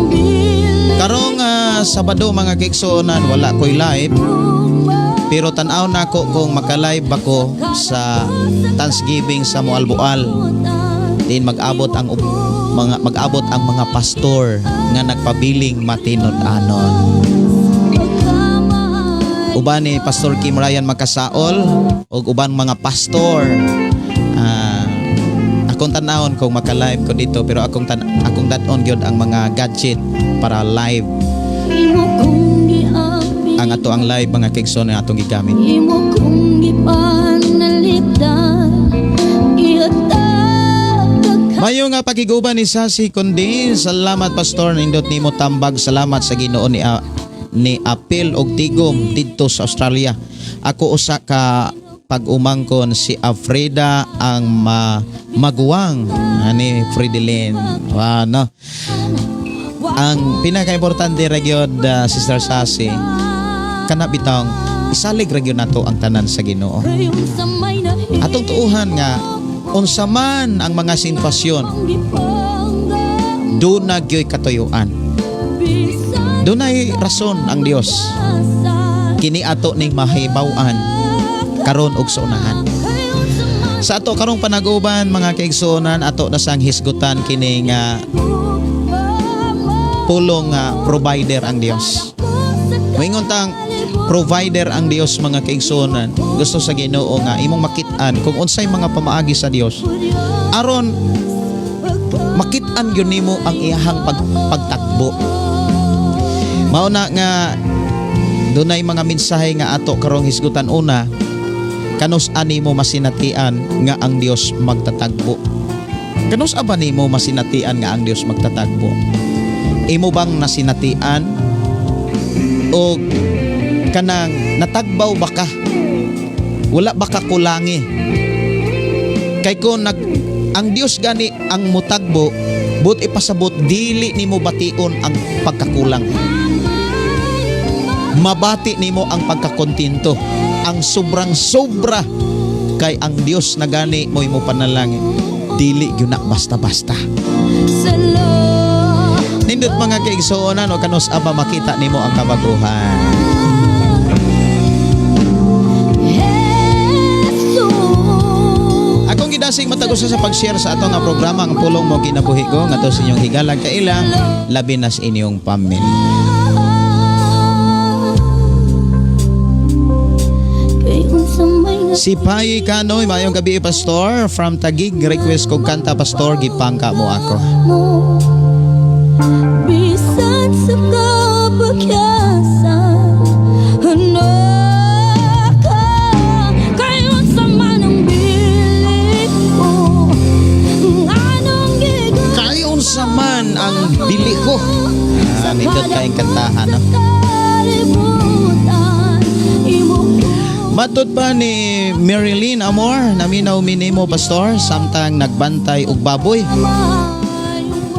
E: Karong Sabado, mga kaigsuonan, wala ko'y live. Pero tan-aw nako kung maka-live ako sa Thanksgiving sa Moalboal. Din mag-abot ang mga pastor nga nagpabiling matinud-anon. Uban ni Pastor Kim Ryan Makasaol ug uban mga pastor. Akong tan-awon kung maka-live ko dito, pero akong dad-on gyud ang mga gadget para live
A: Imo kong giampingan,
E: ang ato ang live, mga kaigsoon, nga atong gigamit.
A: imo kong gipanalipdan, gihatag ang
E: Mayo nga pakiguban ni Sasi Kundi. Salamat, Pastor, nindot nimo tambag. Salamat sa Ginoo ni apil og tigom didto sa Australia. Ako usa ka pag-umangkon, si Afrida ang maguwang ani Fridelin. Wow, no. Ang pinaka-importante ra gyud, Sister Sasi, kana bitawng isalig ra gyud nato ang tanan sa Ginoo.
A: Kay unsa may nahimo
E: Atong tuuhan nga unsa man ang mga sitwasyon, doon na gyoy katuyuan. Dunay rason ang Dios. Kini ato ning mahibaw-an karon og sa unahan. Sa ato karong panaguban, mga kaigsuonan, ato na sang hisgutan kini nga pulong nga provider ang Dios. Moingon tang provider ang Dios, mga kaigsuonan. Gusto sa Ginoo nga imong makit-an kung unsay mga pamaagi sa Dios aron makit-an gyud nimo ang iyahang pagtakbo. Mao na nga dunay mga mensahe nga ato karong hisgutan. Una, kanus ani mo masinatian nga ang Dios magtatagbo? Kanus-a ba nimo masinatian nga ang Dios magtatagbo? Imo bang nasinatian o kanang natagbaw ba ka? Wala ba ka kulangi? Kay kung ang Dios gani ang mutagbo, but ipasabot dili nimo bation ang pagkakulang. Mabati nimo ang pagkakontento, ang sobrang sobra, kay ang Dios na gani mo'y mo panalangin. Dili gyud na basta-basta. Nindot, mga kaigsuonan, o kanus-a ba makita nimo ang kabaguhan? Akong gidasig matag usa sa pag-share sa ato nga programa, Ang Pulong Mo Kinabuhi Ko, ngadto sa inyong higalang kaila, labi na sa inyong pamilya.
A: Kay unsa may
E: Si Pai Kanoy, maayong gabi, Pastor, from Taguig, request kog kanta, Pastor, Gipangka Mo Ako.
A: Mo bisan sa kapakyasan ano ka kay unsa man ang bili ko nganong giga
E: Kay unsa man ang bili ko. Ah, nindot kayong kantahan, no?
A: Kalibutan imo.
E: Matod pa ni Marilyn Amor, naminaw minimo, Pastor, samtang nagbantay og baboy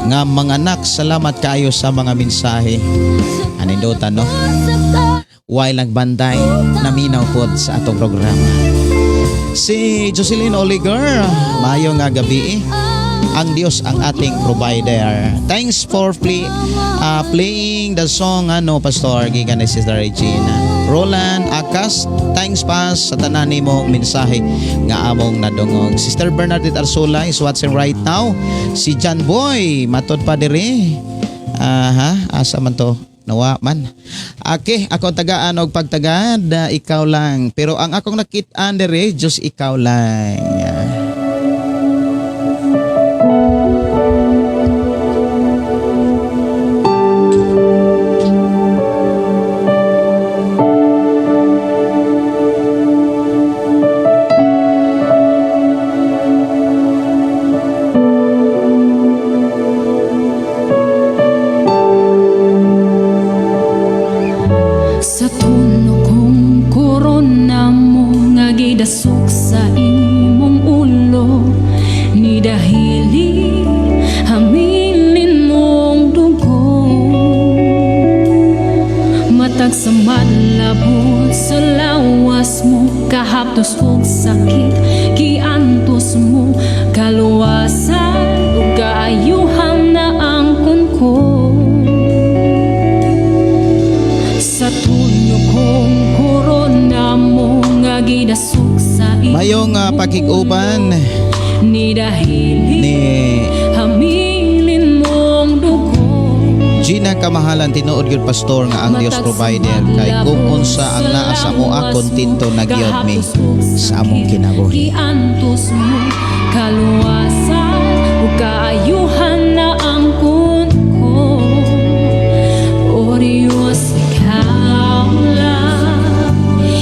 E: nga mga anak, salamat kayo sa mga mensahe. Anindutan, no? While nagbantay, naminaw pod sa atong programa. Si Jocelyn Oliger, maayo nga gabi. Ang Diyos ang ating provider. Thanks for playing the song, ano, Pastor, gikan ni Sister Regina. Roland Akas, thanks pa sa tanan nimong mensahe nga among nadungog. Sister Bernadette Arsula is watching right now. Si John Boy, matod pa diri. Aha, asa man to? Nawa man. Okay, ako tagaan og pagtagad, ikaw lang. Pero ang akong nakit-an diri, Diyos ikaw lang.
A: Sa tuno kong korona mo nga gidasok sa imong ulo ni dahili hamilin mong dugo matag sa malabot sa lawas mo kahaptos og sakit giantos mo kaluwasan ug kaayuhan na angkon ko. Sa tuno kong korona mo nga gidasok sa imong
E: Mayong pakig-uban
A: ni dahili
E: ni
A: hamilin mong dugo.
E: Gina Kamahalan, tinuod gyud, Pastor, nga ang Dios provider kay kung unsa ang naa sa amoa, kontento na gyud mi sa among kinabuhi.
A: Giantos mo kaluwasan ug kaayuhan na angkon ko. O Diyos, ikaw lang.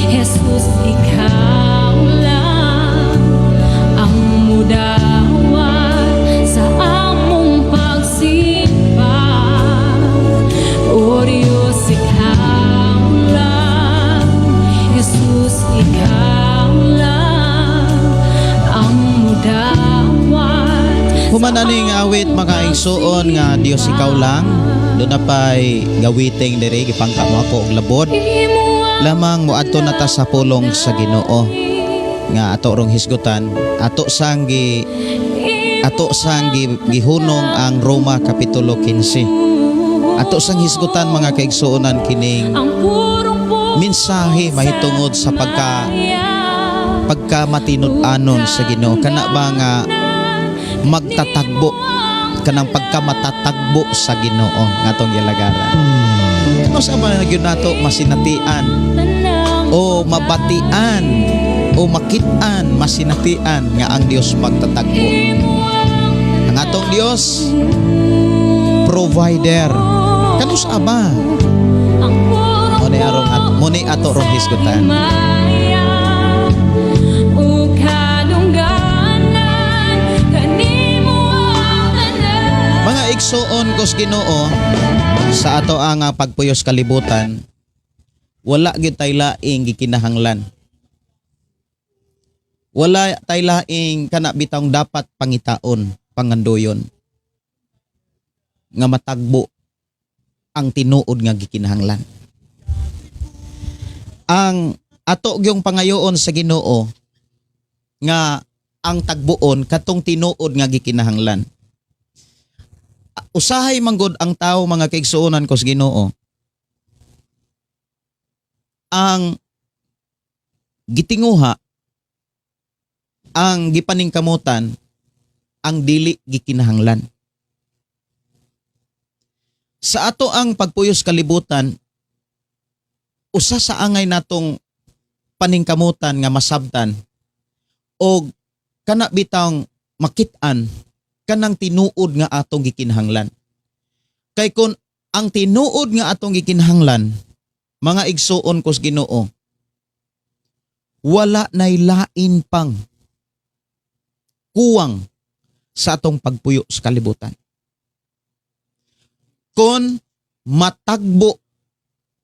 A: Jesus, ikaw lang ang mudawat sa among pagsimba. O Diyos, ikaw lang. Jesus, ikaw lang ang mudawat.
E: Human aning awit, mga igsuon, nga Dios ikaw lang, doon na pa'y gawiting diri, Gipangka Mo Ako og Labod. Lamang moadto na ta sa pulong sa Ginoo nga ato rong hisgutan, ato sang gihunong ang Roma kapitulo 15. Ato sang hisgutan, mga kaigsuonan, kining
A: Ang purong
E: mensahe mahitungod sa pagka matinud-anon sa Ginoo, kana ba nga magtatagbo, kanang pagka matatagbo sa Ginoo nga atong gilagaran. Ano sa man gyud nato masinatian o mabatian o makit-an, masinatian nga ang Dios magtatagbo? Ang atong Dios provider. Kanus-a ba? Mo ni ato rong hisgutan.
A: O kadungganan kanimo.
E: Igsuon kos Ginoo, sa ato ang pagpuyos kalibutan, wala gyud tay laing gikinahanglan. Wala tay laing kana bitawng dapat pangitaon, pangandoyon nga matagbo ang tinuod nga gikinahanglan. Ang ato gyung pangayoon sa Ginoo nga ang tagbuon katong tinuod nga gikinahanglan. Usahay manggod ang tao, mga kaigsuonan ko sa Ginoo, ang gitinguha, ang gipaningkamutan ang dili gikinahanglan. Sa ato ang pagpuyos kalibutan, usa sa angay natong paningkamutan nga masabtan og kana bitang makit-an kanang tinuod nga atong gikinahanglan. Kay kon ang tinuod nga atong gikinahanglan, mga igsuon kos Ginoo, wala nay lain pang kuwang sa atong pagpuyo sa kalibutan. Kon matagbo,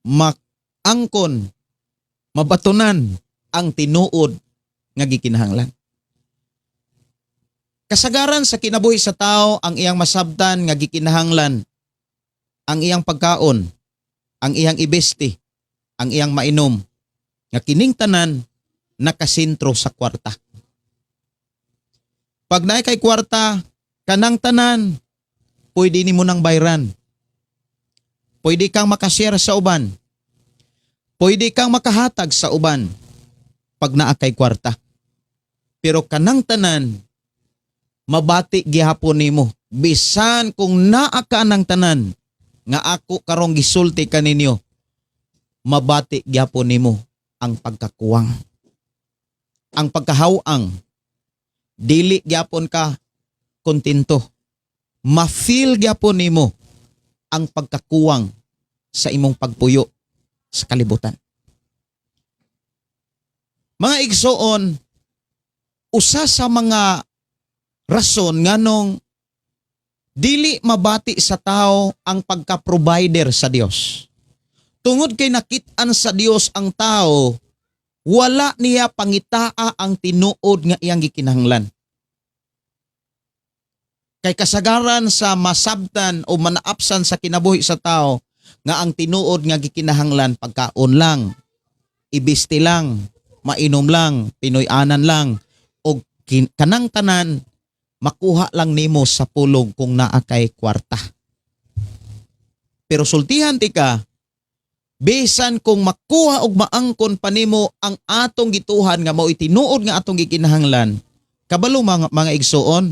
E: maangkon, mabatunan ang tinuod nga gikinahanglan. Kasagaran sa kinabuhi sa tao, ang iyang masabtan nga gikinahanglan, ang iyang pagkaon, ang iyang ibesti, ang iyang mainom, nga kining tanan nakasentro sa kwarta. Pag naay kay kwarta, kanang tanan pwede nimo nang bayran. Pwede kang makashare sa uban. Pwede kang makahatag sa uban pag naa kay kwarta. Pero kanang tanan mabati gihapon nimo bisan kung naa ka ng tanan nga ako karong gisulti kaninyo, mabati gihapon nimo ang pagkakuwang, ang pagkahawang. Dili gyapon ka kontento. Ma-feel gyapon nimo ang pagkakuwang sa imong pagpuyo sa kalibutan. Mga igsoon, usa sa mga rason nganong dili mabati sa tao ang pagka-provider sa Dios. Tungod kay nakit-an sa Dios ang tao, wala niya pangitaa ang tinuod nga iyang gikinahanglan. Kay kasagaran sa masabtan o manaapsan sa kinabuhi sa tao nga ang tinuod nga gikinahanglan pagkaon lang, ibisti lang, mainom lang, Pinoy-anan lang, o kanang tanan makuha lang nimo sa pulong kung naa kay kwarta. Pero sultihan ti ka, bisan kung makuha og maangkon pa nimo ang atong gituhan nga mao tinuod nga atong gikinahanglan, kabalo, mga igsuon,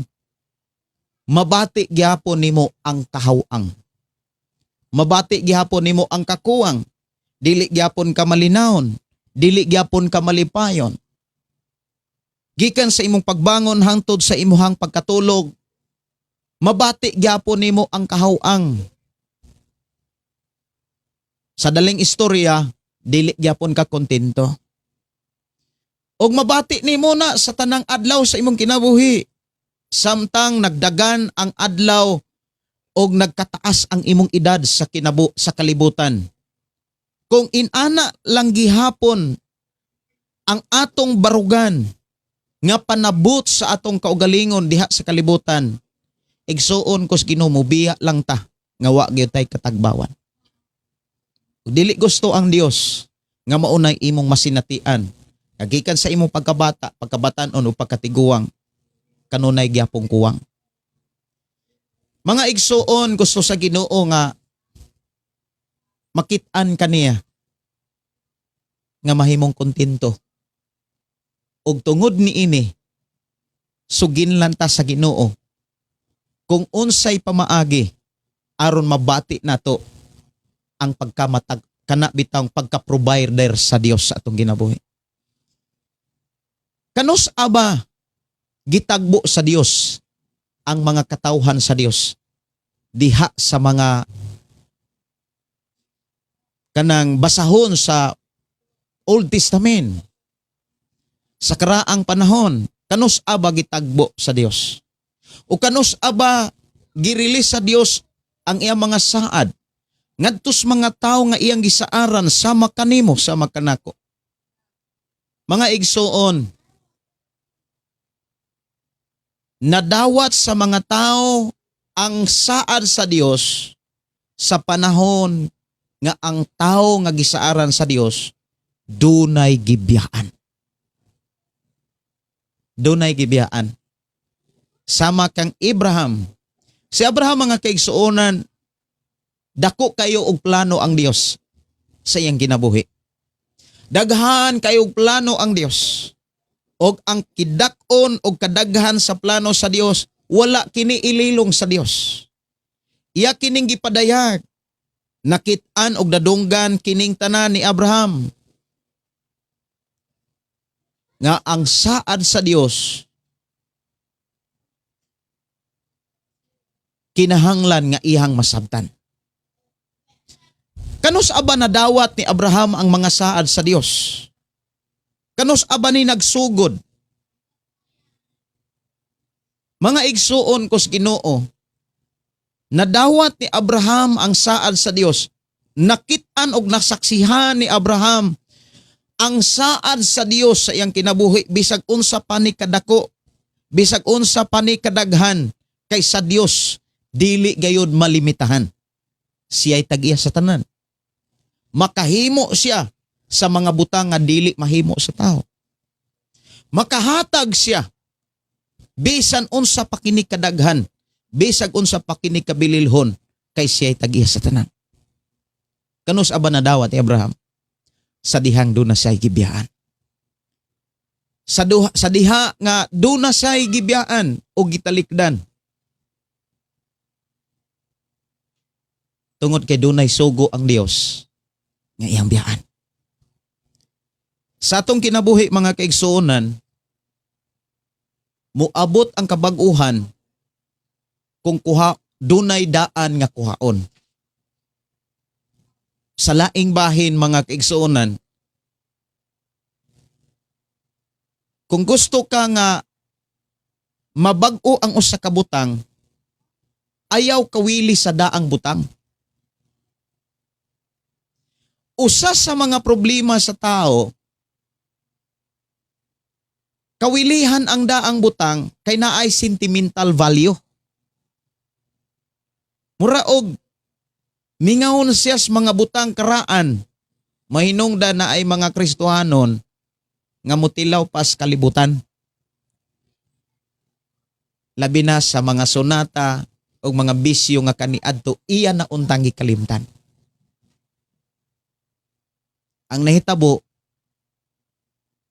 E: mabati gihapon nimo ang kahawang. Mabati gihapon nimo ang kakuwang. Dili gihapon ka malinawon, dili gihapon ka malipayon. Gikan sa imong pagbangon hangtod sa imuhang pagkatulog, mabati gihapon nimo ang kahawang. Sa daling istorya, dili gyapon ka kontento. Og mabati nimo na sa tanang adlaw sa imong kinabuhi. Samtang nagdagan ang adlaw og nagkataas ang imong edad sa kalibutan. Kung inana lang gihapon ang atong barugan nga panabot sa atong kaugalingon diha sa kalibutan, igsuon kos Ginoo, biya lang ta nga wa gyud tay katagbawan. Ug dili gusto ang Dios nga maunay imong masinatian. Gikan sa imong pagkabata, pagkabatan-on o pagkatiguang, kanunay gyapong kuwang. Mga igsuon, gusto sa Ginoo nga makit-an kaniya nga mahimong kontento. Ug tungod niini, suginlan ta sa Ginoo kung unsay pamaagi aron mabati nato ang pagkamatag kana bitang pagka-provider sa Dios sa atong ginabuhi. Kanus aba gitagbo sa Dios ang mga katawhan sa Dios diha sa mga kanang basahon sa Old Testament, sa karaang panahon? Kanus aba gitagbo sa Dios o kanus aba
D: Gi-release sa Dios ang iyang mga saad ngadto sa mga tawo nga iyang gisaaran, sama kanimo, sama kanako. Mga igsuon, nadawat sa mga tao ang saad sa Dios sa panahon nga ang tao nga gisaaran sa Dios dunay gibiyaan. Dunay gibiyaan. Sama kang Abraham. Si Abraham, mga kaigsuonan, dako kayo og plano ang Dios sa iyang kinabuhi. Daghan kayo og plano ang Dios. Og ang kidak-on og kadaghan sa plano sa Dios, wala kini ililong sa Dios. Iya kining gipadayag. Nakit-an og nadunggan kining tanan ni Abraham nga ang saad sa Dios kinahanglan nga iyang masabtan. Kanus aba nadawat ni Abraham ang mga saad sa Dios? Kanus aba ni nagsugod? Mga igsuon ko sa Ginoo, nadawat ni Abraham ang saad sa Dios. Nakit-an og nasaksihan ni Abraham ang saad sa Dios sa iyang kinabuhi, bisag unsa pa ni kadako, bisag unsa pa ni kadaghan, kay sa Dios dili gayud malimitahan. Siya'y tag-iya sa tanan. Makahimo siya sa mga butang nga dili mahimo sa tao. Makahatag siya bisan unsa pa kini kadaghan, bisag unsa pa kini kabililhon, kay siya'y tag-iya sa tanan. Kanus aba nadawat ni Abraham? Sa dihang duna siya'y gibiyaan. Sa diha nga duna siya'y gibiyaan o gitalikdan. Tungod kay dunay sugo ang Dios nga iyang biyaan. Sa atong kinabuhi, mga kaigsuonan, muabot ang kabag-uhan kung kuha dunay daan nga kuhaon. Sa laing bahin, mga kaigsuonan, kung gusto ka nga mabag-o ang usa ka butang, ayaw kawili sa daang butang. Usa sa mga problema sa tao, kawilihan ang daang butang kay naay sentimental value. Mura og mingawon siya sa mga butang karaan, mahinungda na ay mga Kristohanon nga mutilaw pas kalibutan. Labi na sa mga sonata o mga bisyo nga kaniadto iya na untang gikalimtan. Ang nahitabo,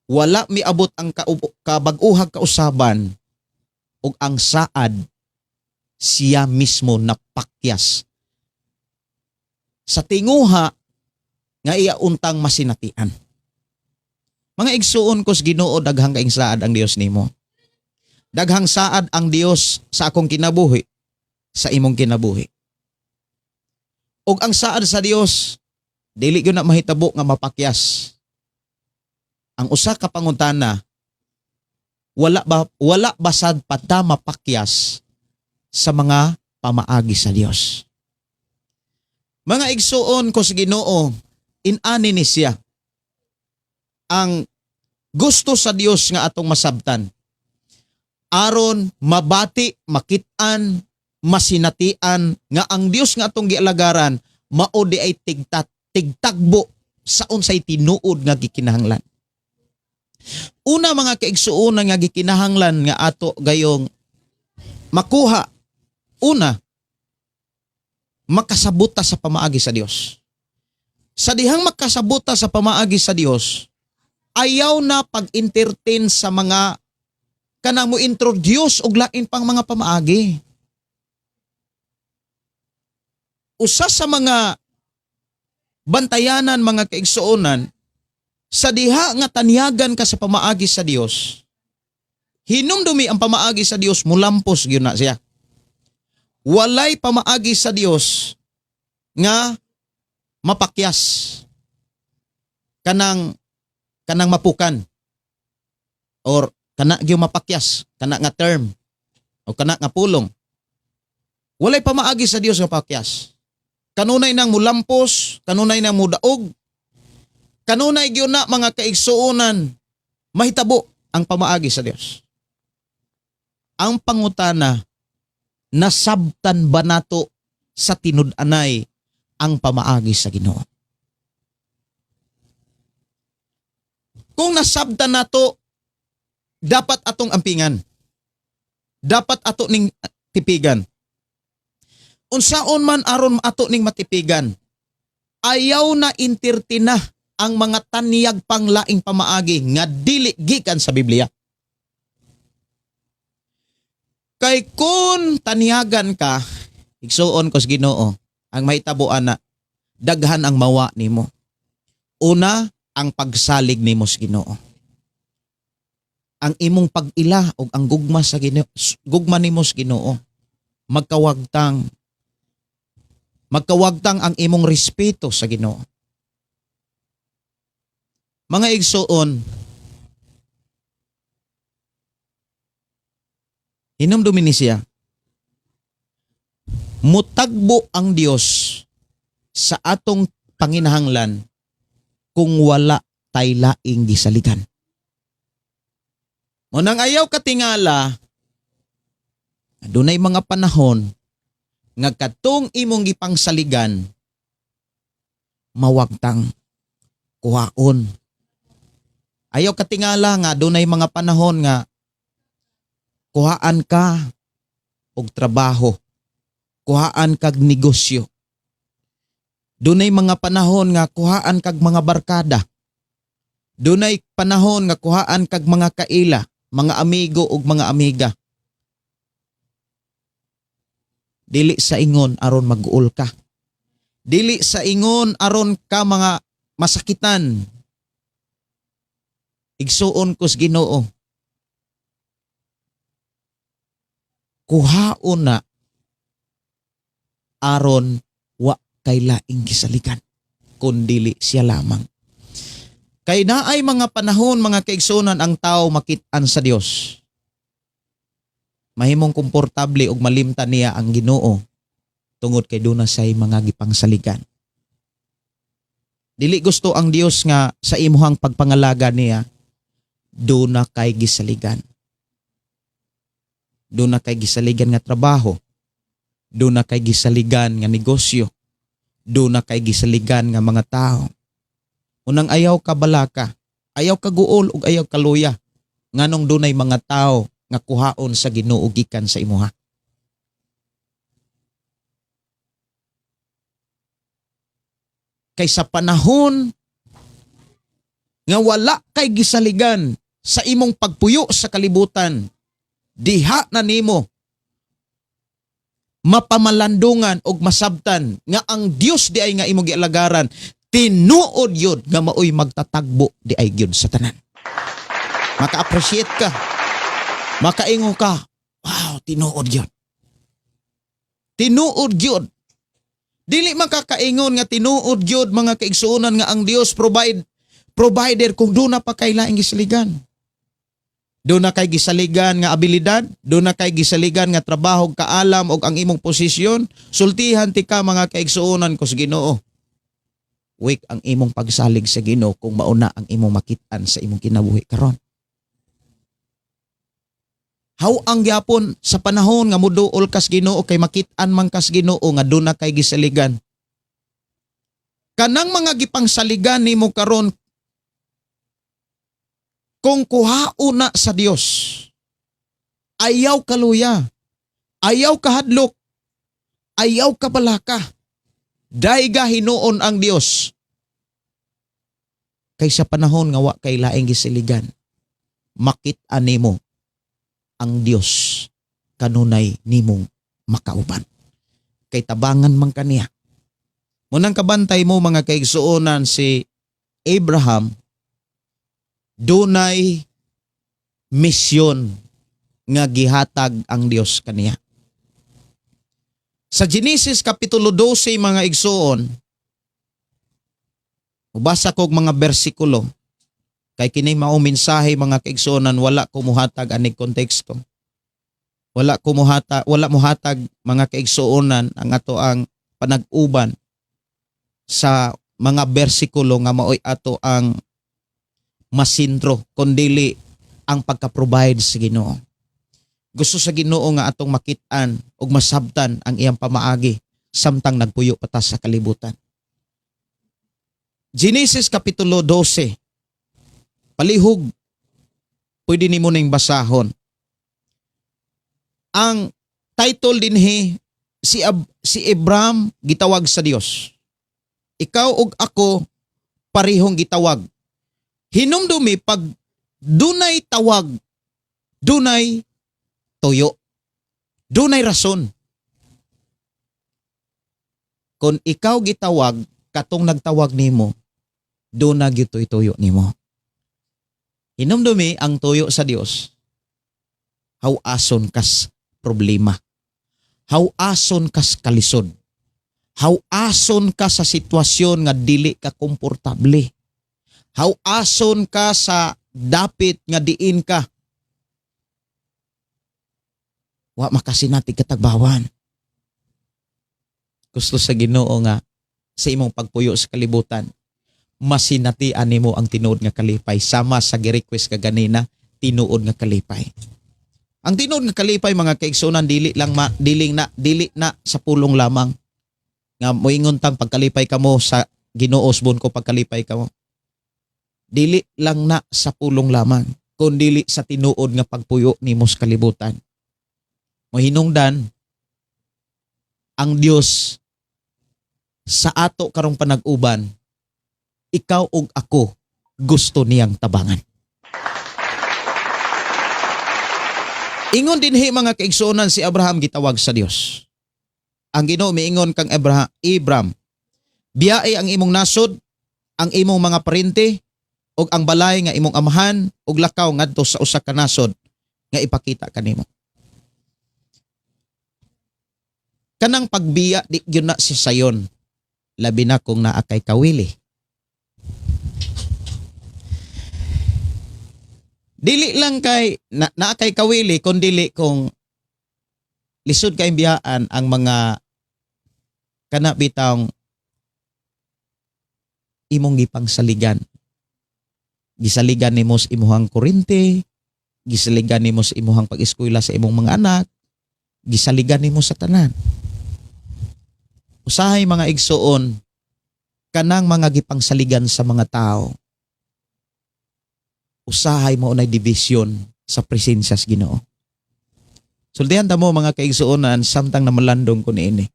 D: wala miabot ang kabag-uhag kausaban ug ang saad siya mismo napakyas sa tinguha nga iya untang masinatian. Mga igsuon ko sa Ginoo, daghang kaing saad ang Dios nimo. Daghang saad ang Dios sa akong kinabuhi, sa imong kinabuhi. Ug ang saad sa Dios dili gyud na mahitabo nga mapakyas. Ang usa ka pangutana, wala ba sad pata mapakyas sa mga pamaagi sa Dios? Mga igsuon ko sa Ginoo, inani ni siya ang gusto sa Dios nga atong masabtan. Aron mabati, makit-an, masinatian nga ang Dios nga atong gialagaran mao di ay tigtagbo sa unsay tinuod nga gikinahanglan. Una, mga kaigsuonan, nga gikinahanglan nga ato gayong makuha. Una, makasabot ta sa pamaagi sa Dios. Sa dihang makasabot ta sa pamaagi sa Dios, ayaw na pag-entertain sa mga kanang mo introduce og lain pang mga pamaagi. Usa sa mga bantayanan, mga kaigsuonan, sa diha nga tanyagan ka sa pamaagi sa Dios, hinumdumi ang pamaagi sa Dios mulampos gyud na siya. Walay pamaagi sa Dios nga mapakyas, kanang mapukan or kana gyud mapakyas, kana nga term o kana nga pulong.
E: Walay pamaagi sa Dios nga pakyas. Kanunay nang mulampos, kanunay nang mudaog, kanunay gyud na, mga kaigsuonan, mahitabo ang pamaagi sa Dios. Ang pangutana, nasabtan ba nato sa tinud-anay ang pamaagi sa Ginoo? Kung nasabtan nato, dapat atong ampingan. Dapat ato ning tipigan. Unsaon man aron ato ning matipigan? Ayaw na entertain ang mga tanyag pang laing pamaagi nga dili gikan sa Biblia. Kay kung taniyagan ka, igsuon ko sa Ginoo, ang mahitabo ana, daghan ang mawa nimo. Una, ang pagsalig nimo sa Ginoo. Ang imong pag-ila og ang gugma sa Ginoo, gugma nimo sa Ginoo, magkawagtang. Magkawagtang ang imong respeto sa Ginoo. Mga igsuon, hinumdumi ni siya, mutagbo ang Dios sa atong panginahanglan kung wala tay laing gisaligan. Munang ayaw katingala, dunay mga panahon nga katong imong gipangsaligan mawagtang, kuhaon. Ayaw katingala nga dunay mga panahon nga kuhaan ka og trabaho, kuhaan kag negosyo. Dunay mga panahon nga kuhaan kag mga barkada. Dunay panahon nga kuhaan kag mga kaila, mga amigo ug mga amiga. Dili sa ingon aron mag-uol ka. Dili sa ingon aron ka mga masakitan. Igsuon ko sa Ginoo. Kuhaon na aron wa kay laing gisaligan kun dili siya lamang. Kay naay mga panahon, mga kaigsuonan, ang tao makit-an sa Dios. Mahimong komportable og malimtan niya ang Ginoo tungod kay duna say mga gipangsaligan. Dili gusto ang Dios nga sa imuhang pagpangalaga niya duna kay gisaligan. Duna kay gisaligan nga trabaho. Duna kay gisaligan nga negosyo. Duna kay gisaligan nga mga tao. Unang ayaw ka balaka, ayaw ka guol ug ayaw ka luya nganong dunay mga tao nga kuhaon sa Ginoo gikan sa imuha. Kay sa panahon nga wala kay gisaligan sa imong pagpuyo sa kalibutan, diha na nimo mapamalandungan og masabtan nga ang Dios di ay nga imong gialagaran, tinuod yun nga maoy magtatagbo di ay gyud sa tanan. Maka-appreciate ka. Makaingo ka. Wow, tinuod yun. Tinuod yun. Dili makakaingon nga tinuod yun, mga kaigsuonan, nga ang Dios provider kung duna pa kay laing gisaligan. Duna kay gisaligan nga abilidad, duna kay gisaligan nga trabaho, kaalam og ang imong posisyon, sultihan ti ka, mga kaigsuonan ko sa Ginoo. Weak ang imong pagsalig sa Ginoo kung mauna ang imong makit-an sa imong kinabuhi karon. How ang gyapon sa panahon nga muduol kas Ginoo kay makit-an man kas Ginoo nga duna kay gisaligan. Kanang mga gipangsaligan nimo karon, kung kuhaon na sa Dios, ayaw kaluya, ayaw kahadlok, ayaw kabalaka. Dayga hinuon ang Dios. Kay sa panahon nga wa kay laing gisaligan, makit-an nimo ang Dios kanunay nimong makauban. Kay tabangan man kaniya. Munang kabantay mo, mga kaigsuonan, si Abraham dunay misyon nga gihatag ang Dios kaniya. Sa Genesis Kapitulo 12, mga igsuon, mubasa kog mga bersikulo kay kini mao mensahe, mga kaigsuonan, wala ko muhatag anig konteksto.
D: Wala muhatag, mga kaigsuonan, ang ato ang panag-uban sa mga bersikulo nga maoy ato ang masintro kundili ang pagka-provide sa Ginoo. Gusto sa Ginoo nga atong makit-an ug masabtan ang iyang pamaagi samtang nagpuyo pa ta sa kalibutan. Genesis kapitulo 12. Palihog pwede nimo ning basahon. Ang title dinhi, si Abraham gitawag sa Dios. Ikaw ug ako parehong gitawag. Hinumdumi, pag dunay tawag, dunay tuyo. Dunay rason. Kung ikaw gitawag, katong nagtawag nimo, duna gyud tuyo nimo. Hinumdumi, ang tuyo sa Dios, hawason kas problema. Hawason kas kalisod. Hawason ka sa sitwasyon nga dili ka komportable. Hawason ka sa dapit nga diin ka wa makasinati katagbawan. Gusto sa Ginoo nga sa imong pagpuyo sa kalibutan, masinatian nimo ang tinuod nga kalipay, sama sa gi-request ka ganina, tinuod nga kalipay. Ang tinuod nga kalipay, mga kaigsunan, dili lang ma, dili na sa pulong lamang nga moingon tang pagkalipay kamo sa Ginoo, usbon ko pagkalipay kamo. Dili lang na sa pulong lamang, kun dili sa tinuod nga pagpuyo nimo sa kalibutan. Mohinungdan ang Dios sa ato karong panag-uban, ikaw ug ako gusto niyang tabangan. Ingon dinhi, mga kaigsuonan, si Abraham gitawag sa Dios. Ang Ginoo miingon kang Abraham, "Abram, biyae ang imong nasod, ang imong mga parente ug ang balay nga imong amahan ug lakaw ngadto sa usa ka nasod nga ipakita kanimo." Kanang pagbiya, di gyud na si sayon, labi na kung naa kay kawili. Dili lang kay naa kay kawili, kun dili kung lisod kay biyaan ang mga kana bitawng imong gipangsaligan. Gisaligan nimo sa imuhang kurente, gisaligan nimo sa imuhang pag-eskwela sa imong mga anak, gisaligan nimo sa tanan. Usahay, mga igsuon, kanang mga gipangsaligan sa mga tao, usahay mao nay division sa presensya sa Ginoo. Sultihan ta mo, mga kaigsuonan, samtang namalandong ko niini.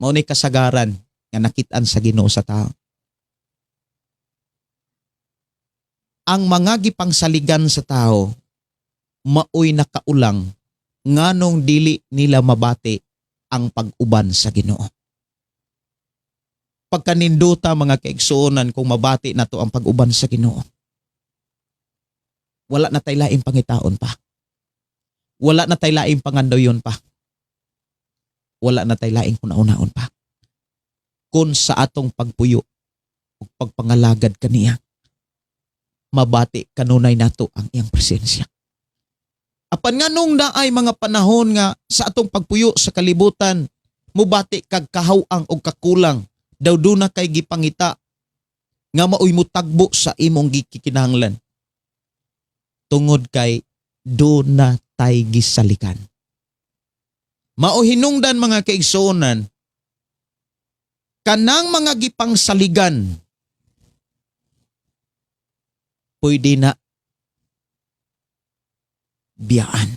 D: Mao ni kasagaran nga nakit-an sa Ginoo sa tao. Ang mga gipangsaligan sa tao maoy nakaulang nganong dili nila mabati ang pag-uban sa Ginoo. Pagkaninduta, mga kaigsuonan, kung mabati nato ang pag-uban sa Ginoo, wala na tay laing pangitaon pa. Wala na tay laing pangandoyon pa. Wala na tay laing hunahunaon pa. Kung sa atong pagpuyo ug pagpangalagad kaniya, mabati kanunay nato ang iyang presensya. Apan nganong naay mga panahon nga sa atong pagpuyo sa kalibutan, mubati kag kahaw-ang og kakulang, daw duna kay gipangita nga maoy mutagbo sa imong gikinahanglan? Tungod kay duna tay gisalikan. Mao hinungdan, mga kaigsuonan, kanang mga gipangsaligan, pwede na biyaan.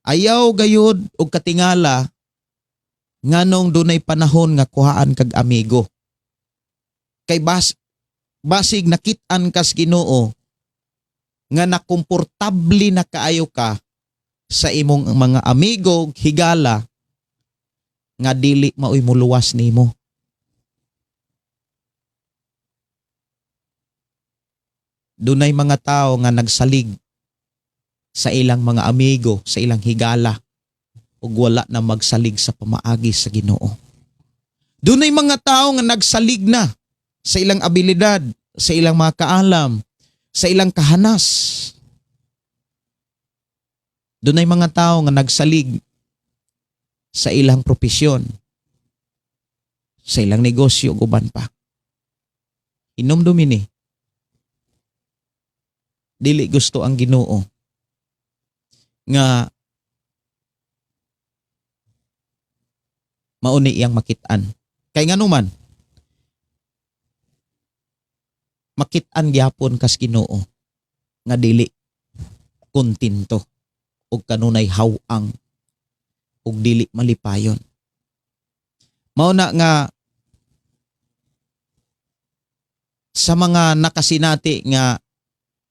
D: Ayaw gayud og katingala nganong dunay panahon nga kuhaan kag amigo. Kay basig nakit-an kas Ginoo nga nakomportable na kaayo ka sa imong mga amigo, higala, nga dili maoy muluwas nimo. Dunay mga tao nga nagsalig sa ilang mga amigo, sa ilang higala, ug wala na magsalig sa pamaagi sa Ginoo. Dunay mga tao nga nagsalig na sa ilang abilidad, sa ilang mga kaalam, sa ilang kahanas. Dunay mga tao nga nagsalig sa ilang propesyon, sa ilang negosyo ug uban pa. Hinumdumi ni, dili gusto ang Ginoo nga mauni iyang makit-an. Kay nganuman, makit-an gyapon kas Ginoo nga dili kontento ug kanunay haw-ang ug dili malipayon. Mao na nga sa mga nakasinati nga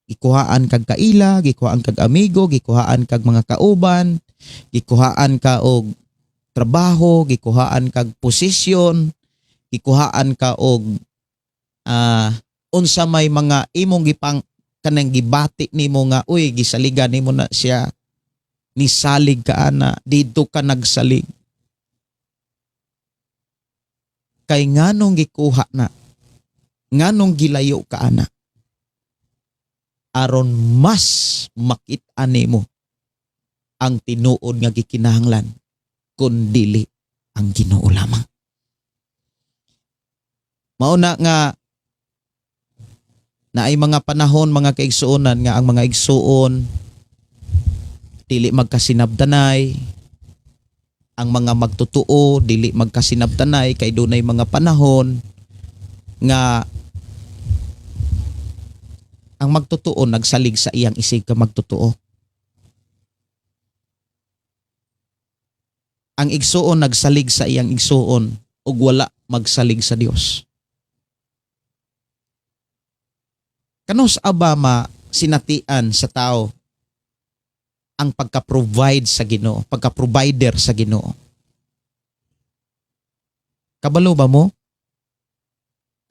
D: gikuhaan kag kaila, gikuhaan kag amigo, gikuhaan kag mga kauban, gikuhaan ka og trabaho, gikuhaan kag posisyon, gikuhaan ka og unsa may mga imong gipang kanang gibati nimo nga uy, gisaligan nimo na siya, nisalig ka ana, didto ka nagsalig. Kay nganong gikuha na, nganong gilayo ka ana, aron mas makit-an nimo ang tinuod nga gikinahanglan kun dili ang Ginoo lamang. Mao na nga naay mga panahon, mga kaigsuonan, nga ang mga igsuon dili magkasinabtanay, ang mga magtotoo dili magkasinabtanay, kay dunay mga panahon nga ang magtotoo nagsalig sa iyang isig ka magtotoo. Ang igsuon nagsalig sa iyang igsuon ug wala magsalig sa Dios. Kanus aba ma sinatian sa tao ang pagka-provide sa Ginoo, pagka-provider sa Ginoo? Kabalo ba mo?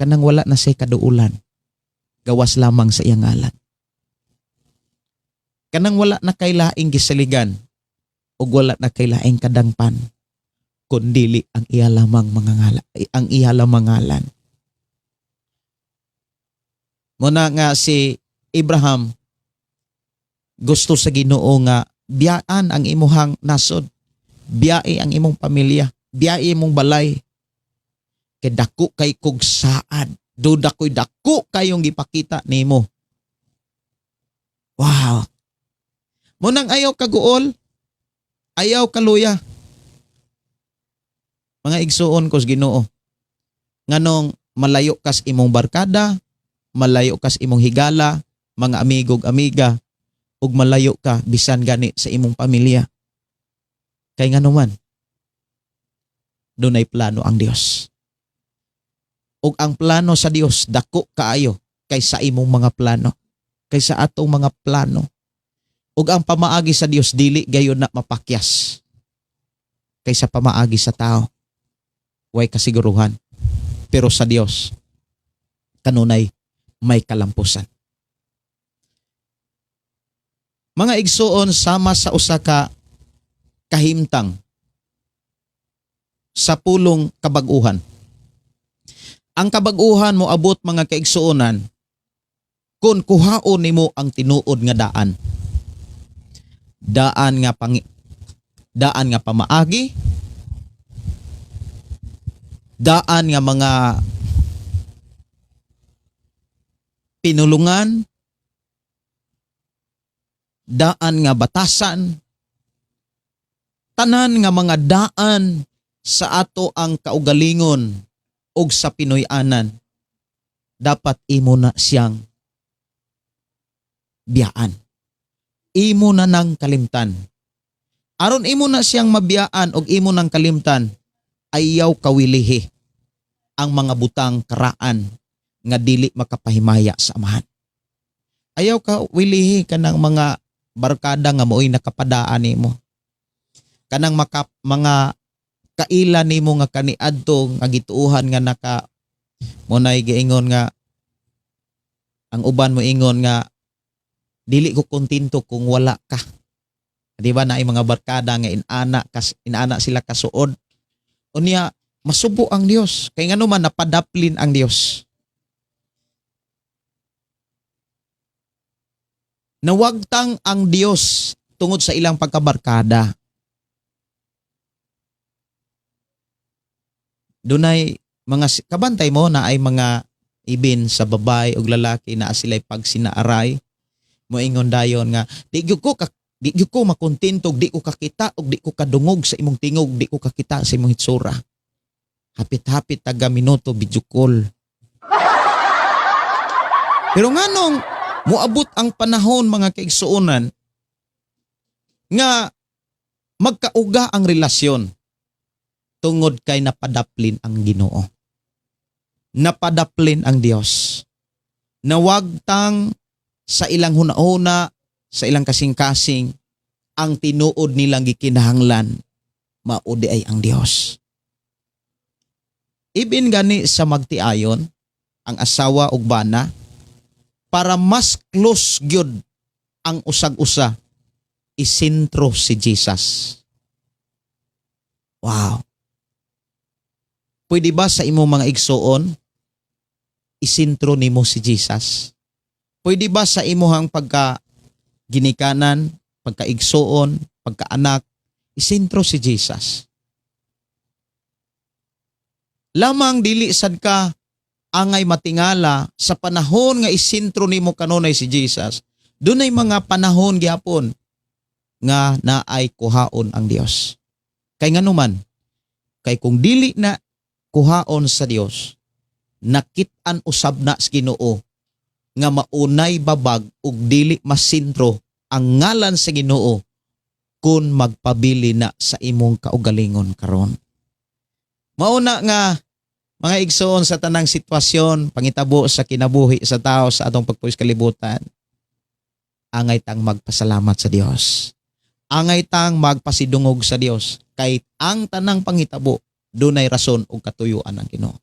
D: Kanang wala na siya kaduulan, gawas lamang sa iyang ngalan. Kanang wala na kay laing gisaligan ug wala na kay laing kadangpan, kundili ang iya lamang mga ngala, ang iya lamang ngalan. Muna nga si Abraham gusto sa Ginoo nga biyaan ang imuhang nasod, biyai ang imong pamilya, biyai imong balay. Kay dako kay kog saad, duda ko'y dako kayong gipakita nimo. Wow. Munang ayaw kaguol, ayaw kaluya. Mga igsuon kos Ginoo, nganong malayo kas imong barkada, malayo kas imong higala, mga amigog amiga, ug malayo ka bisan gani sa imong pamilya. Kay nganuman, dunay plano ang Dios. Ug ang plano sa Dios dako kaayo kaysa imong mga plano, kaysa atong mga plano. Ug ang pamaagi sa Dios dili gayon na mapakyas kaysa pamaagi sa tao. Way kasiguruhan. Pero sa Dios kanunay may kalampusan. Mga igsuon, sama sa usa ka kahimtang sa pulong kabag-uhan. Ang kabag-uhan mo abot, mga kaigsuonan, kung kuhaon nimo ang tinuod nga daan. Daan nga pamaagi, daan nga mga pinulungan, daan nga batasan, tanan nga mga daan sa ato ang kaugalingon og sa Pinoy-anan, dapat imo na siyang biyaan. Imo na nang kalimtan. Aron imo na siyang mabiyaan og imo nang kalimtan, ayaw kawilihi ang mga butang karaan nga dili makapahimaya sa Amahan. Ayaw ka wilihi kanang mga barkada nga maoy nakapadaan nimo. Kanang mga kaila nimo nga kaniadto nga gituohan nga naka mo nay giingon nga ang uban mo ingon nga dili ko kontento kung wala ka. Di ba naay mga barkada nga inana sila kasuod. Unya masubo ang Dios kay ngano man napadaplin ang Dios. Nawagtang ang Dios Tungod sa ilang pagkabarkada. Dunay mga kabantay mo na ay mga ibin sa babae ug lalaki na sila'y pagsinaaray, moingon dayon nga di gyud ko makontento, di ko kakita ug di ko kadungog sa imong tingog, di ko kakita sa imong hitsura. Hapit-hapit taga minuto video call. Pero nganong moabot ang panahon, mga kaigsuonan, nga magkauga ang relasyon? Tungod kay napadaplin ang Ginoo. Napadaplin ang Dios. Nawagtang sa ilang hunahuna, sa ilang kasing-kasing, ang tinuod nilang gikinahanglan mao diay ang Dios. Ibin gani sa magtiayon ang asawa ug bana, para mas close gyud ang usag-usa, isentro si Jesus. Wow. Pwede ba sa imong mga igsuon, isentro nimo si Jesus? Pwede ba sa imuhang pagka ginikanan, pagkaigsuon, pagkaanak, isentro si Jesus? Lamang dili sad ka angay matingala sa panahon nga isentro nimo kanunay si Jesus. Dunay mga panahon gihapon nga naay kuhaon ang Dios. Kay nganuman, kay kung dili na kuhaon sa Dios, nakit-an usab na sa Ginoo nga maunay babag ug dili masintro ang ngalan sa Ginoo kung magpabili na sa imong kaugalingon karon. Mauna nga mga igsoon, sa tanang sitwasyon, pangitabo sa kinabuhi sa tao sa atong pagpuyo kalibutan, angay tang magpasalamat sa Dios. Angay tang magpasidungog sa Dios kay ang tanang pangitabo dunay rason ug katuyuan ang Ginoo.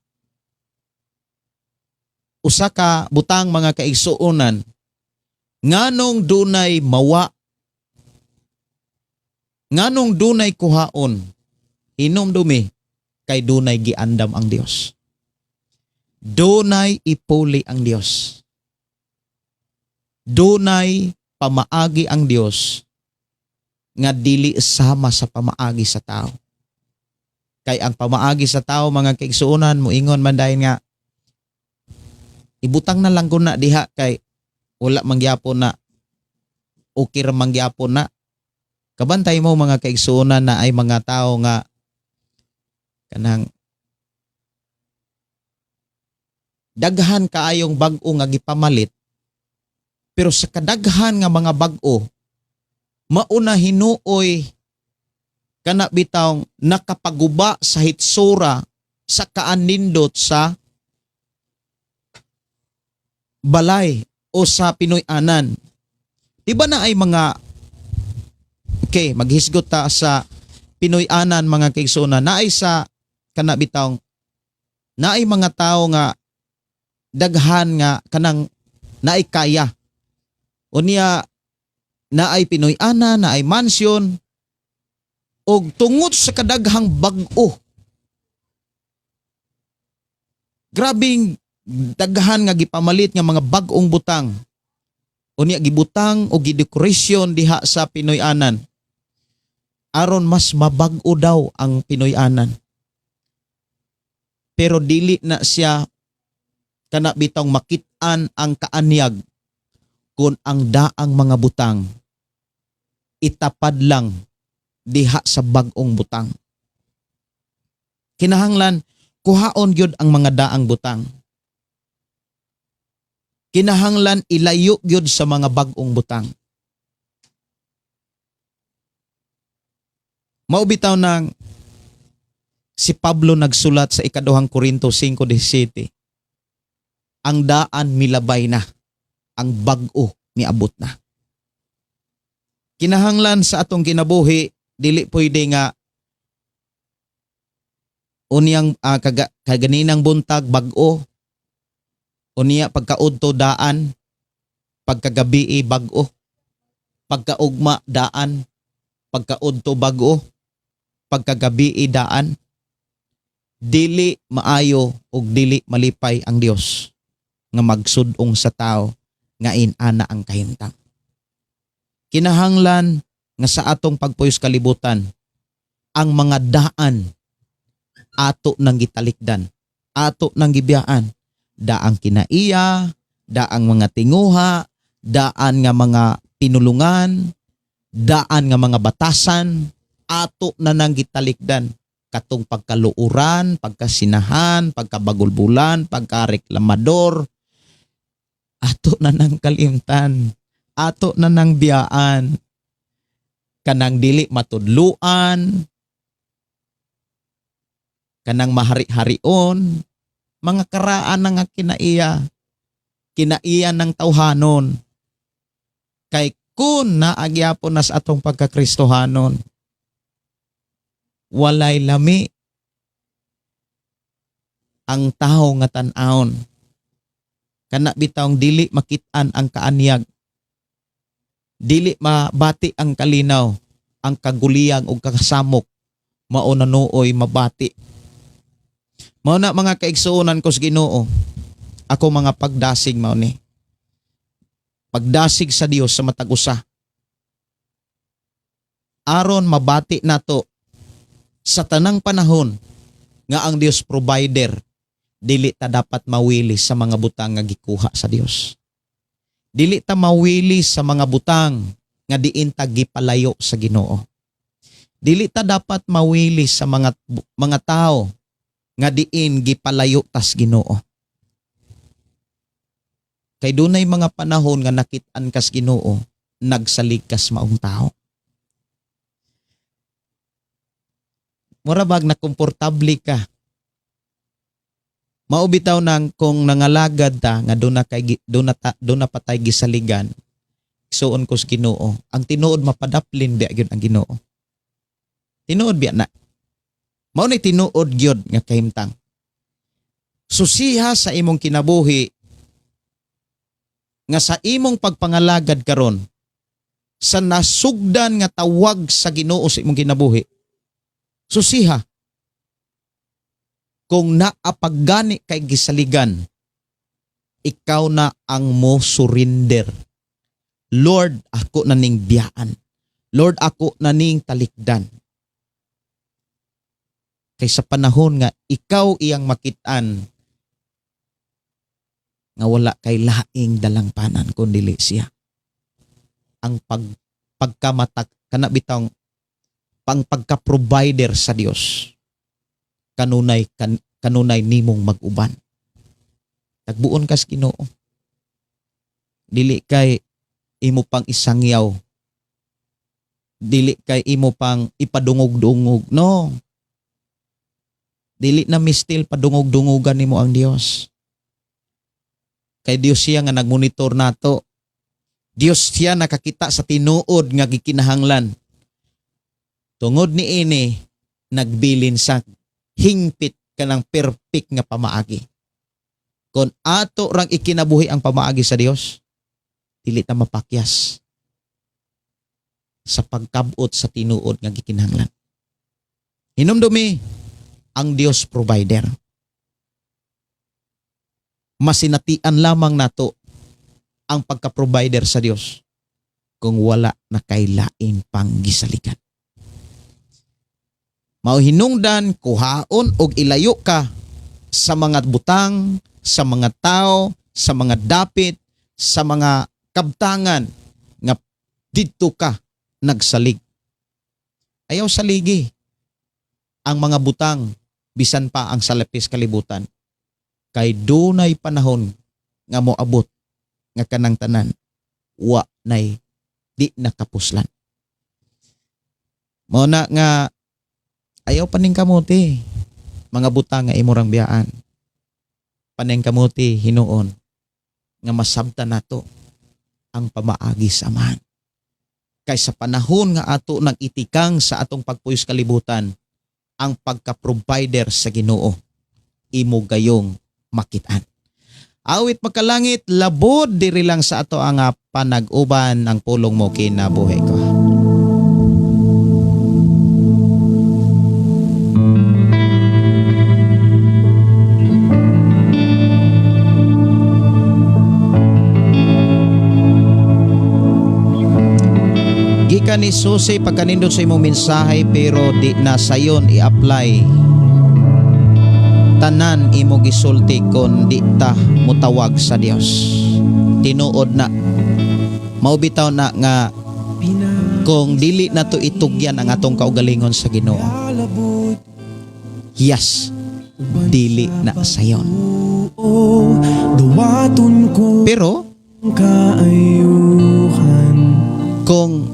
D: Usa ka butang, mga kaigsuonan, nganong dunay mawa, nganong dunay kuhaon, hinumdumi kay dunay giandam ang Dios. Dunay ipuli ang Dios. Dunay pamaagi ang Dios nga dili sama sa pamaagi sa tao. Kay ang pamaagi sa tao, mga kaigsuonan, moingon man dayon nga ibutang na lang ko na diha kay wala mangyapon na, okay ra mangyapon na. Kabantay mo, mga kaigsuonan, na ay mga tao nga kanang daghan kaayong bag-o nga gipamalit, pero sa kadaghan nga mga bag-o, mauna hinuoy kana bitawng nakapaguba sa hitsura, sa kaanindot sa balay o sa Pinoy-anan. Di ba na ay mga, okay, maghisgot ta sa Pinoy-anan, mga kaigsuonan, naay sa kana bitawng naay mga tao nga daghan nga kanang naay kaya. Unya naay Pinoy-anan, naay mansion, og tungod sa kadaghang bag-o, grabing daghan nga gipamalit nga mga bag-ong butang. Unya gibutang o gidekorasyon diha sa Pinoy-anan aron mas mabag-o daw ang Pinoy-anan. Pero dili na siya kana bitawng makit-an ang kaanyag kung ang daang mga butang itapad lang diha sa bag-ong butang. Kinahanglan kuhaon gyud ang mga daang butang. Kinahanglan ilayo gyud sa mga bag-ong butang. Mao bitaw nang si Pablo nagsulat sa Ikaduhang Korinto 5:17. Ang daan milabay na, ang bag-o miabot na. Kinahanglan sa atong kinabuhi, dili pwede nga unyang kaganinang buntag bag-o, unya pagkaudto daan, pagkagabii bag-o, pagkaugma daan, pagkaudto bag-o, pagkagabii daan. Dili maayo ug dili malipay ang Dios nga magsud-ong sa tao nga inana ang kahimtang. Kinahanglan nga sa atong pagpuyos kalibutan, ang mga daan ato nang gitalikdan, ato nang gibiyaan, daang kinaiya, daang mga tinguha, daan nga mga pinulungan, daan nga mga batasan, ato na nang gitalikdan katong pagkaluuran, pagkasinahan, pagkabagulbulan, pagkareklamador, ato na nang kalimtan, ato na nang biyaan, kanang dili matudluan, kanang mahari-harion, mga karaan na nga kinaiya, kinaiya ng tawhanon. Kay kun naagyapon na sa atong pagkakristohanon, walay lami ang tao nga tan-awon. Kana bitawng dili makit-an ang kaanyag, dili mabati ang kalinaw, ang kaguliyang o kasamok, mao na nooy mabati. Mao na mga kaigsuonan ko sa Ginoo, ako mga pagdasig mao ni. Pagdasig sa Dios sa matag usa. Aron mabati nato sa tanang panahon nga ang Dios provider, dili ta dapat mawili sa mga butang nga gikuha sa Dios. Dili ta mawili sa mga butang nga diin ta gipalayo sa Ginoo. Dili ta dapat mawili sa mga tao nga diin gipalayo tas Ginoo. Kay dunay mga panahon nga nakit-an kas Ginoo, nagsalig kas maong tao. Mura bag na komportable ka. Mao bitaw nang kung nangalagad ta nga doon na kay doon na patay gisaligan. Suon ko sa Ginoo. Ang tinuod mapadaplin biya gyud ang Ginoo. Tinuod biya na. Mao ni tinuod gyud nga kahimtang. Susiha sa imong kinabuhi nga sa imong pagpangalagad karon sa nasugdan nga tawag sa Ginoo sa imong kinabuhi. Susiha kung naapaggani kay gisaligan, ikaw na ang mo surrender. Lord, ako na ning biyaan. Lord, ako na ning talikdan. Kay sa panahon nga ikaw iyang makitaan nga wala kay laing dalangpanan kun dili siya. Ang pagkamatak kana bitawng pang pagka-provider sa Dios kanunay kanunay nimong mag-uban. Tagbuon kas Ginoo. Dili kay imo pang isangyaw. Dili kay imo pang ipadungog-dungog. No. Dili na mistil padungog-dungogan nimo ang Dios. Kay Dios siya nga nagmonitor nato. Dios siya nakakita sa tinuod nga gikinahanglan. Tungod niini nagbilin sa hingpit kanang perfect nga pamaagi. Kung ato rang ikinabuhi ang pamaagi sa Dios, dili ta mapakyas sa pagkabot sa tinuod nga gikinahanglan. Hinumdumi, ang Dios provider. Masinatian lamang nato ang pagka-provider sa Dios kung wala na kay laing panggisalikan. Mao hinungdan, kuhaon og ilayo ka sa mga butang, sa mga tao, sa mga dapit, sa mga kabtangan nga didto ka nagsalig. Ayaw saligi ang mga butang bisan pa ang salapis kalibutan. Kay dunay panahon nga moabot nga kanang tanan wa nay di nakapuslan. Mao na nga ayaw paning kamuti mga butang nga imorang biyaan. Paning kamuti hinuon nga masabtan nato ang pamaagi sa Amahan. Kay sa panahon nga ato nang itikang sa atong pagpuyos kalibutan, ang pagka-provider sa Ginoo imo gayong makitaan. Awit makalangit, labod diri lang sa ato ang panag-uban ang pulong mo kinabuhi ko. Gikan
E: Ka ni Susi pagkanindot sa imong mensahe, pero di na sayon i-apply tanan imo gisulti kon di ta mutawag sa Dios. Tinuod na. Mao bitaw na nga kung dili na to itugyan ang atong kaugalingon sa Ginoo. Yes, dili na sayon.
F: Duwaton ko
E: Pero
F: kaayuhan
E: kung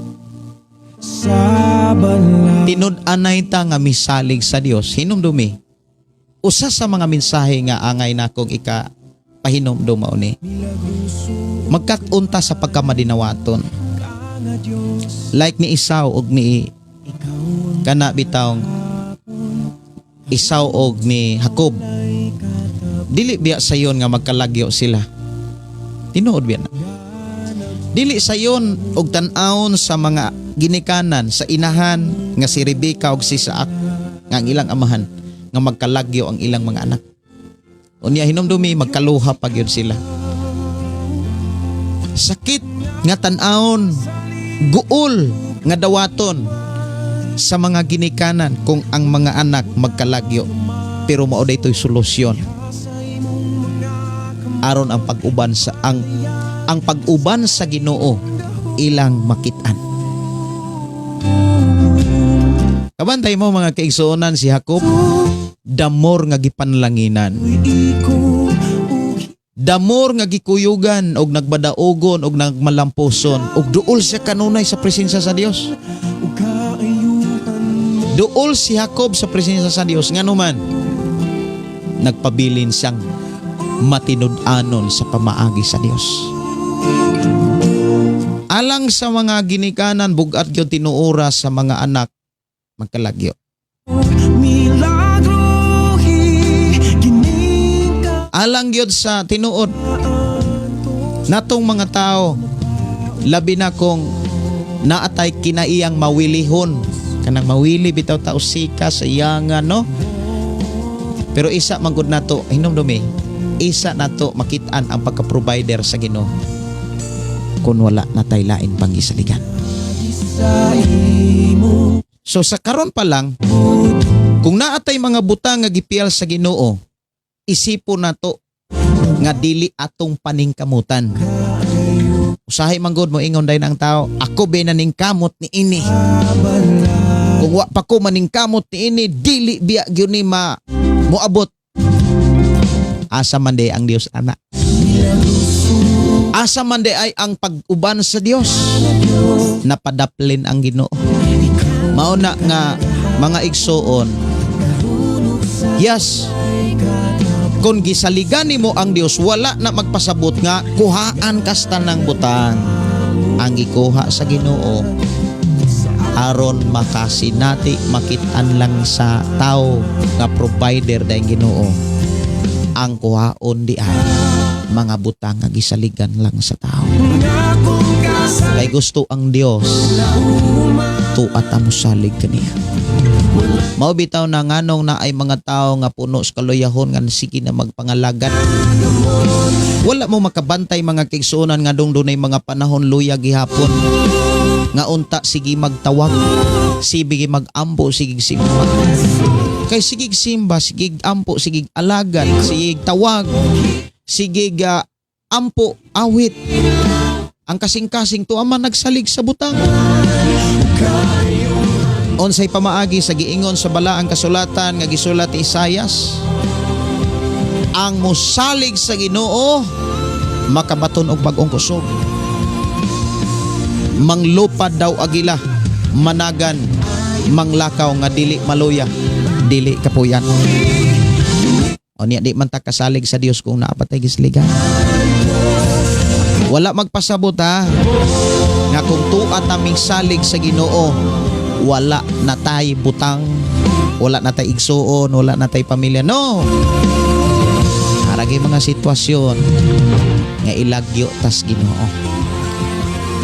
F: sa bala.
E: Tinud-anay ta nga misalig sa Dios, hinumdumi. Usa sa mga mensahe nga angay nakong ika pahinumdum mao ni. Magkat-unta sa pagkamadinawaton. Like ni Esau og ni kana bitawng Esau og ni Jacob. Dili biya sayon nga magkalagyo sila? Tinuod biya na? Dili sayon og tan-awon sa mga ginikanan sa inahan nga si Rebecca og si Isaac nga ang ilang amahan nga magkalagyo ang ilang mga anak? Unya, hinumdumi, magkaluha pa gyud sila. Sakit nga tan-awon, guol nga dawaton sa mga ginikanan kung ang mga anak magkalagyo. Pero mao daytoy solusyon aron ang pag-uban sa Ginoo ilang makit-an. Kabantay mo, mga kaigsuonan, si Jacob, damor nga gipanlanginan. Damor nga gikuyugan og nagbadaogon og nagmalampuson og duol siya kanunay sa presensya sa Dios. Duol si Jacob sa presensya sa Dios, ngano man nagpabilin siyang matinud-anon sa pamaagi sa Dios. Alang sa mga ginikanan, bugat gyud tinuora sa mga anak magkalagyo.
F: Milagro kining
E: Alang gyud sa tinuod natong mga tao, labi na kung naatay kinaiyang mawilihon, kanang mawili bitaw tao sika sa iyanga, no? Pero isa man gud nato, hinumdumi, isa nato makit-an ang pagka-provider sa Ginoo kung wala natay lain pang gisaligan.
F: Sa imo.
E: So sa karon pa lang, kung naatay mga butang nga gipiyal sa Ginoo, isipon nato nga dili atong paningkamutan. Usahay man gud mo ingon dayon ang tao, "Ako be naningkamot ni ini. Kung wa pa ko maningkamot ni ini, dili biya gyud ni ma moabot." Asa man diay ang Dios ana? Asa man diay ang pag-uban sa Dios? Napadaplin ang Ginoo. Mao na nga, mga igsuon, yes, kung gisaligan nimo ang Dios, wala na magpasabot nga kuhaan kasta ng butang. Ang gikuha sa Ginoo aron makasinati, makit-an lang sa tao nga provider dahil Ginoo. Ang kuhaon di ay mga butang nga gisaligan lang sa tao. Kay gusto ang Dios tuat mo salig kaniya. Mao bitaw na nganong na ay mga tao nga puno sa kaluyahon nga sige na magpangalagan. Wala mo makabantay, mga kaigsuonan, nga dong dunay mga panahon luya gihapon nga unta sige magtawag, sige magampo, sige simba. Kay sige simba, sige ampo, sige alagad, sige tawag, sige ampo, awit. Ang kasing-kasing tuwa man nagsalig sa butang. Unsay pamaagi sa giingon sa balaang kasulatan nga gisulat ni Isayas? Ang mosalig sa Ginoo makabaton og bag-ong kusog. Manglupad daw agila, managan, manglakaw nga dili maluya, dili kapuyan. O niya, di man ta kasalig sa Dios kung naa pa tay gisaligan. Wala magpasabot ha nga kung tuwa taming salig sa Ginoo, wala na tay butang, wala na tay igsuon, wala na tay pamilya. No. Aragay mga sitwasyon nga ilagyo tas Ginoo.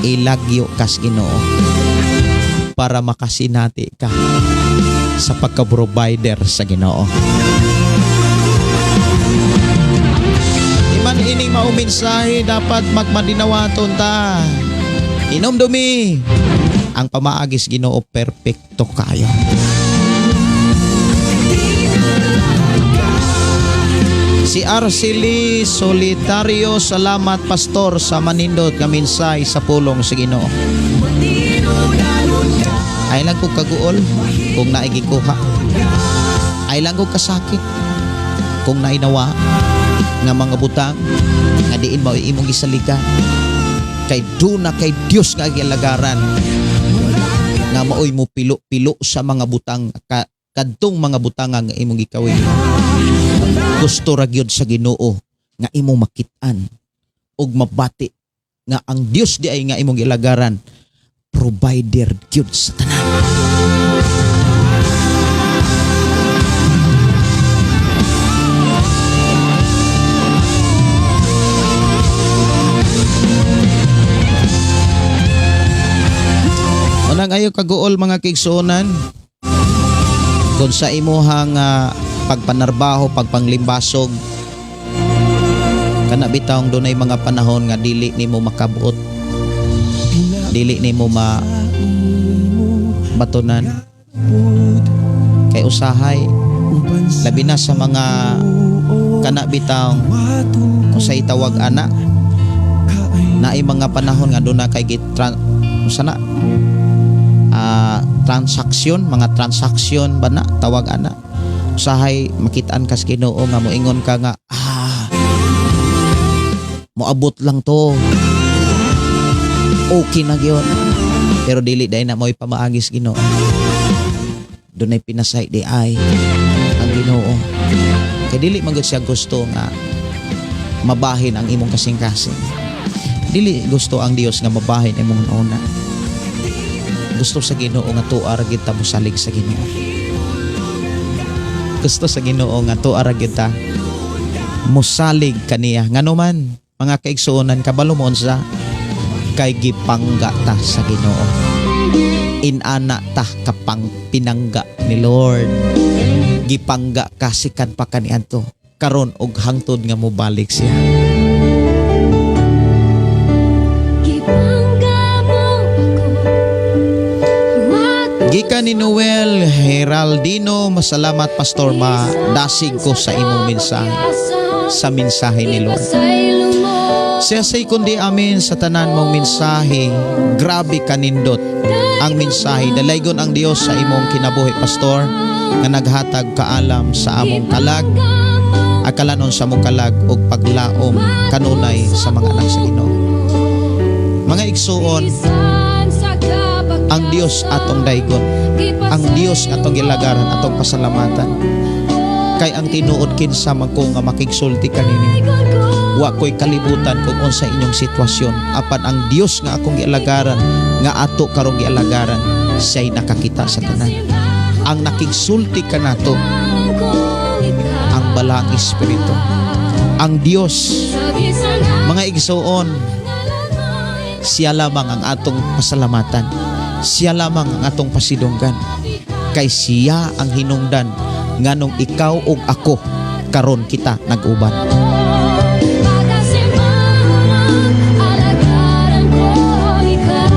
E: Ilagyo kas Ginoo para makasinati ka sa pagka-provider sa Ginoo. Iman ining maumensahe, dapat magmadinawaton ta. Inomdumi. Ang pamaagi sa Ginoo perpekto kayo. Si Arceli Solitario, salamat, Pastor, sa manindot nga mensahe sa pulong sa Ginoo. Ay lang kog kaguol kung naigikuha. Ay lang kog kasakit kung nainawa nga mga butang nga diin mao imong gisaligan. Kay duna kay Dios nga gilagaran nga maoy mo pilo-pilo sa mga butang kadtong mga butang nga imong gikawin. Gusto ra gyud sa Ginoo nga imong makit-an ug mabati nga ang Dios di ay nga imong gilagaran provider gyud sa tanan. Unang ayo kaguol, mga kaigsuonan, kung sa imuhang pagpanarbaho, pagpanglimbasog, kana bitawng dunay mga panahon nga dili nimo makabuot, dili nimo ma batunan kay usahay, labi na sa mga kana bitawng kung sa itawag ana, naay mga panahon nga duna kay gitran sana transaksyon, mga transaksyon ba na tawag ana. Usahay makitaan kas Ginoo nga moingon ka nga moabot lang to, okay na gyud, pero dili dai na mo'y pamaagis Ginoo. Dunay pinasay di ay ang Ginoo kay dili man gud siya gusto nga mabahin ang imong kasing-kasing. Dili gusto ang Dios nga mabahin imong una. Gusto sa Ginoo nga tuar gyud ta mosalig sa Ginoo. Gusto sa Ginoo nga tuar gyud ta mosalig kaniya. Ngano man, mga kaigsuonan, kabalo mo unsa? Kay gipangga ta sa Ginoo. Inana ta kapang pinangga ni Lord. Gipangga ka sikan pa kaniadto karon og hangtod nga mobalik siya.
A: Gipangga mo ako.
E: Gikan ni Noel Geraldino, masalamat, Pastor, madasig ko sa imong mensahe, sa mensahe ni Lord. Siya say kundi amin sa tanan mong mensahe, grabe kanindot ang mensahe. Dalaygon ang Dios sa imong kinabuhi, Pastor, nga naghatag kaalam sa among kalag, akalanon sa among kalag ug paglaom kanunay sa mga anak sa Ginoo. Mga igsuon, ang Dios atong daygon, ang Dios atong gilagaran, atong pasalamatan. Kay ang tinuod, kinsa man ko nga makigsulti kanini, wa ko'y kalibutan kung unsa inyong sitwasyon, apan ang Dios nga akong gialagaran, nga ato karong gialagaran, siya'y nakakita sa tanan. Ang nakigsulti kanato ang Balaang Espiritu, ang Dios. Mga igsuon, siya lamang ang atong pasalamatan, siya lamang ang atong pasidunggan, kay siya ang hinungdan nganong ikaw ug ako karon kita nag-uban.
A: Pagkasimahon, alagaran ko ikaw.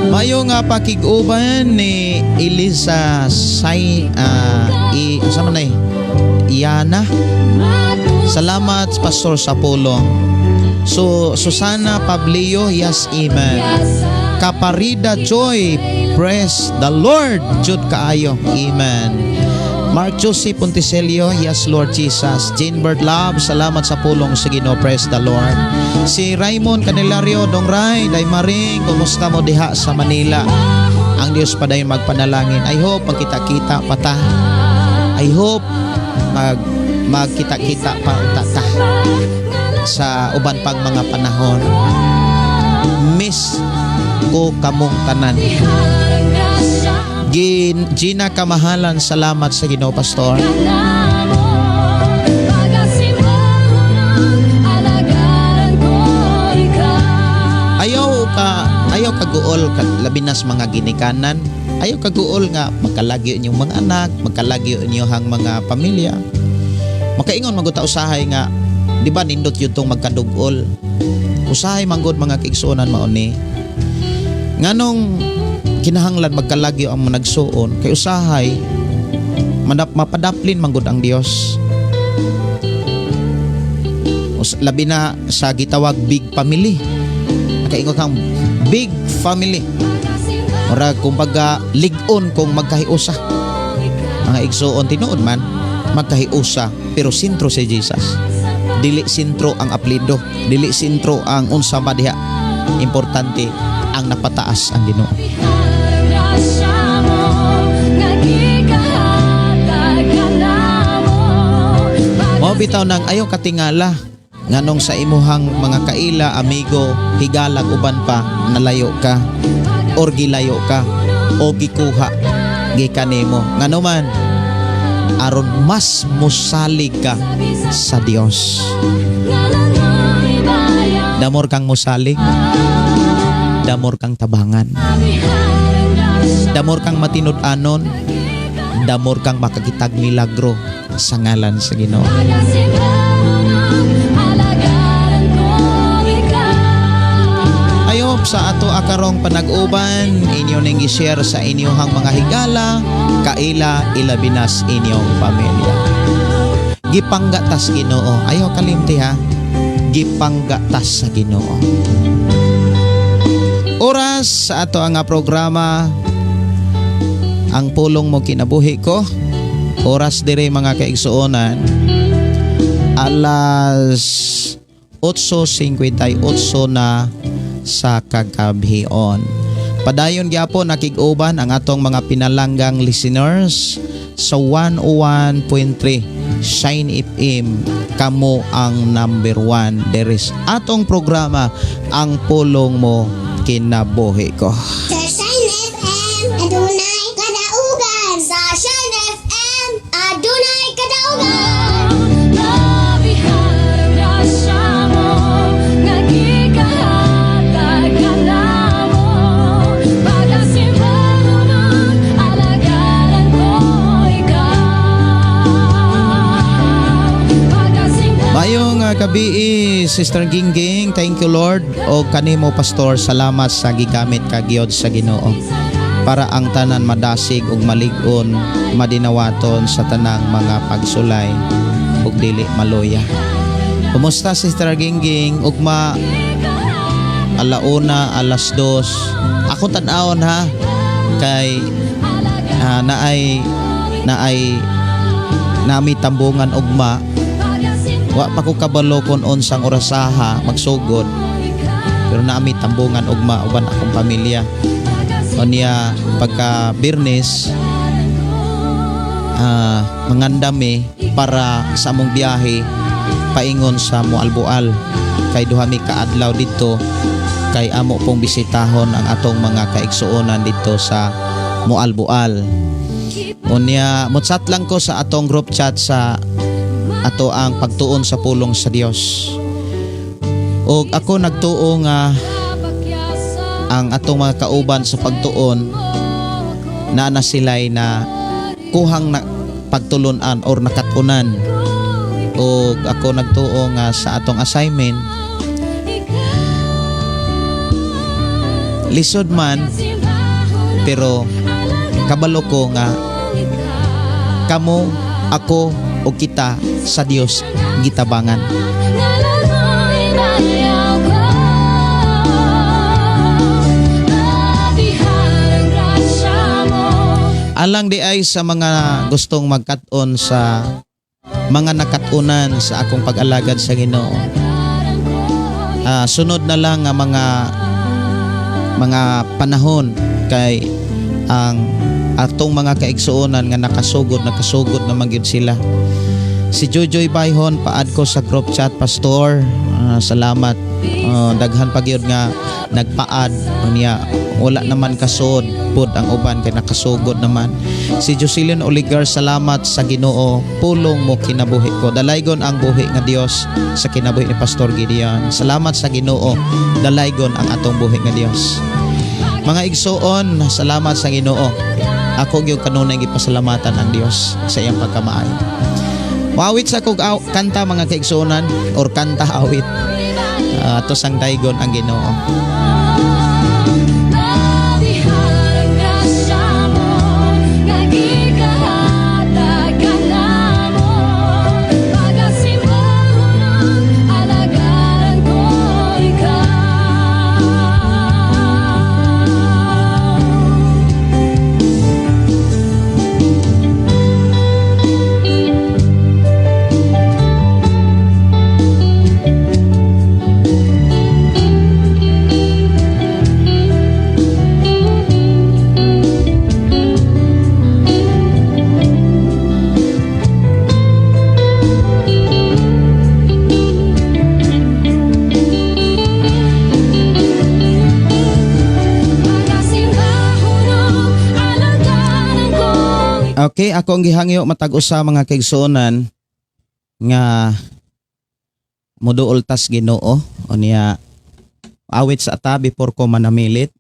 E: Mayo nga pakig-uban ni Elisa Say i sa man ay Iana. Salamat, Pastor, sa pulong. So Susana Pablio, yes, amen. Kaparida Joy, praise the Lord, jud kaayo. Amen. Mark Jose Ponticelio, yes, Lord Jesus. Jane Bird Love, salamat sa pulong sa Ginoo, praise the Lord. Si Raymond Canelario, Dong Ray, Day Maring, kumusta mo diha sa Manila? Ang Diyos padayon magpanalangin. I hope magkita-kita pa ta. I hope magkita-kita pa ta sa uban pang mga panahon. Miss ko kamong tanan. Gina Kamahalan, salamat sa Ginoo, Pastor.
A: Alagaran ko ikaw.
E: Ayaw kaguol ka, labi na sa mga ginikanan. Ayaw kaguol nga magkalagyo inyong mga anak, magkalagyo inyong mga pamilya. Makaingon magud ta usahay nga di ba nindot yun tong magkadugol. Usahay manggod, mga kaigsuonan, mao ni nganong kinahanglan magkalagyo ang mga nagsuon, kay usahay mapadaplin manggod ang Dios. Labi na sa gitawag big family. Nakaingon kang big family. Murag kumbaga lig-on kung magkahiusa. Mga igsuon, tinuod man magkahiusa, pero sentro si Jesus. Dili sentro ang apelyido, dili sentro ang unsa ba diha. Importante ang napataas ang Ginoo.
A: Grasya mo nga gikahatag kanamo.
E: Mao bitaw nang ayaw katingala nganong sa imuhang mga kaila, amigo, higalag, uban pa, nalayo ka or gilayo ka o gikuha gikanimo. Ngano man, aron mas musalig ka sa Dios. The more kang musalig, the more kang tabangan. The more kang matinud-anon, the more kang makakitag milagro sa ngalan sa Ginoo.
A: Alagaran ko ikaw.
E: Ayop sa ato akarong panag-uban, inyo ning i-share sa inyong mga higala, kaila, ilabinas inyong pamilya. Gipanggatas Ginoo. Ayaw kalimti ha. Gipanggatas sa Ginoo. Oras sa ato ang programa, Ang Pulong Mo Kinabuhi Ko. Oras dire, mga kaigsuonan, alas 8:58 na sa kagabhion. Padayon gyapon nakig-uban ang atong mga pinalanggang listeners sa 101.3 Shine FM. Kamo ang number one there is atong programa, Ang Pulong Mo Kinabuhi Ko.
C: Sa Shine FM, adunay kadaugan. Sa Shine FM, adunay kadaugan.
A: Labihan grasya mo nga gikahatag kanamo. Pagkasimbahonon, alagaran ko ikaw. Pagkasimbahonon.
E: Maayong gabii, Sister Gingging. Thank you, Lord. O kanimo, Pastor, salamat sa gigamit ka gyud sa Ginoo para ang tanan madasig ug malig-on, madinawaton sa tanang mga pagsulay ug dili maluya. Kumusta, Sister Gingging? Ugma alauna, 2:00. Ako tan-awon ha, kay naay naay nami tambungan ugma. Wa pa ko kabalo kon unsang orasaha magsugod. Pero naami tambungan ugma uban akong pamilya. Unya pagka Biyernes, mangandam mi para sa among biyahe paingon sa Moalboal, kay duha mi kaadlaw dito, kay amo pong bisitahon ang atong mga kaigsuonan dito sa Moalboal. Unya mo-chat lang ko sa atong group chat sa ato ang pagtuon sa pulong sa Dios. Og ako nagtuo nga ang atong mga kauban sa pagtuon na na sila'y na kuhang na pagtulunan or nakatunan. Og ako nagtuo nga sa atong assignment, lisod man, pero kabalo ko nga kamo, ako o kita sa Dios gitabangan.
A: Nga ayaw ko. Labihan ang grasya mo.
E: Alang di ay sa mga gustong magkat-on sa mga nakatunan sa akong pag-alagad sa Ginoo. Sunod na lang ang mga panahon, kay ang atong mga kaigsuonan nga nakasugod, nakasugod na magyud sila. Si Jojoy Bayhon, paad ko sa group chat, Pastor. Salamat. Daghan pa gyud nga nagpaad niya, wala naman kasod pud ang uban kay nakasugod naman. Si Jocelyn Oligar, salamat sa Ginoo, pulong mo kinabuhi ko. Dalaygon ang buhi nga Dios sa kinabuhi ni Pastor Gideon. Salamat sa Ginoo, dalaygon ang atong buhi nga Dios. Mga igsuon, salamat sa Ginoo. Ako gyud kanunay gipasalamatan ang Dios sa iyang pagkamaayo. Moawit sa kog kanta, mga kaigsuonan, or kanta awit. Ato sang daygon ang Ginoo.
A: Labihan grasya mo nga gikahatag namo. Pagasimbahon, alagaran ko ikaw. Pagasimbahon, alagaran ko.
E: Okay, ako ang gihangyo matag usa, mga kaigsuonan, nga moduol tas Ginoo. Unya awit sa ata before ko manamilit.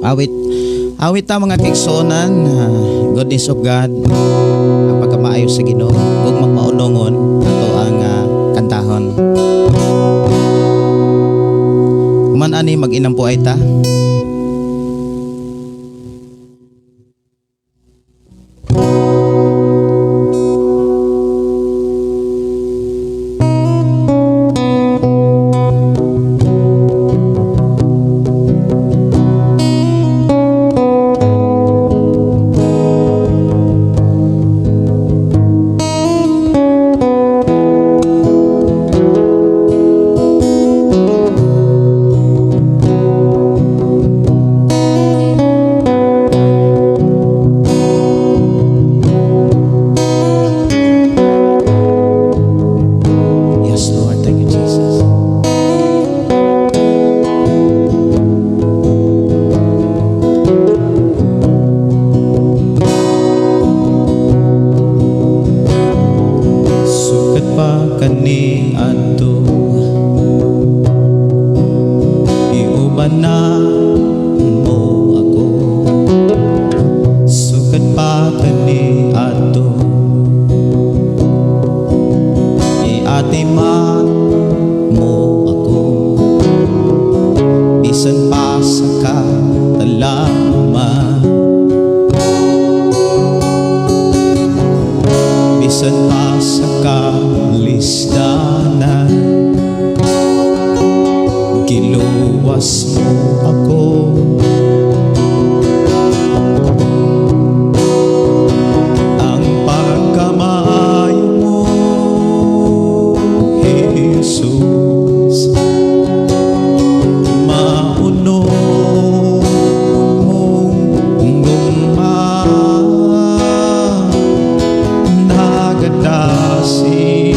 E: Awit. Awit ta, mga kaigsuonan, goodness of God, ang pagkamaayo sa Ginoo, ug magmaunongon ato ang kantahon. Man ani mag-inampo ay ta. Yes, Lord. Thank you, Jesus. Sukat pa kani adto, iuban na mo ako. Sukat pa kani adto, iatiman mo ako. Bisan pa sa katalama, bisan pa sa kalisdanan, giluwas mo ako. Ang pagkamaayo mo, Jesus, mauno mong gugma, nagadasi,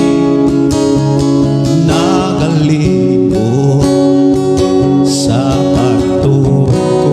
E: nagalibot sa pagtuo ko.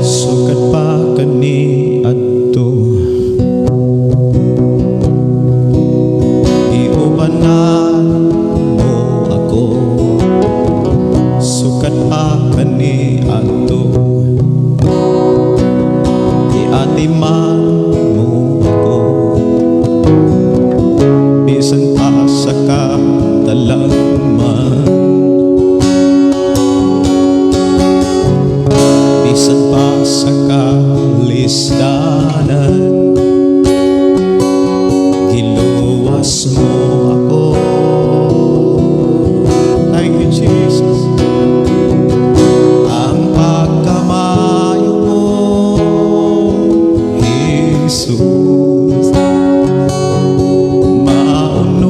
E: Sukat pa kani adto, iuban na mo ako. Sukat pa kani adto, iatiman mo ako. Bisan pa sa katalagman, bisan pa sa kalisdanan, giluwas mo ako. Thank you, Jesus. Ang pagkamaayo mo, Jesus, mauno.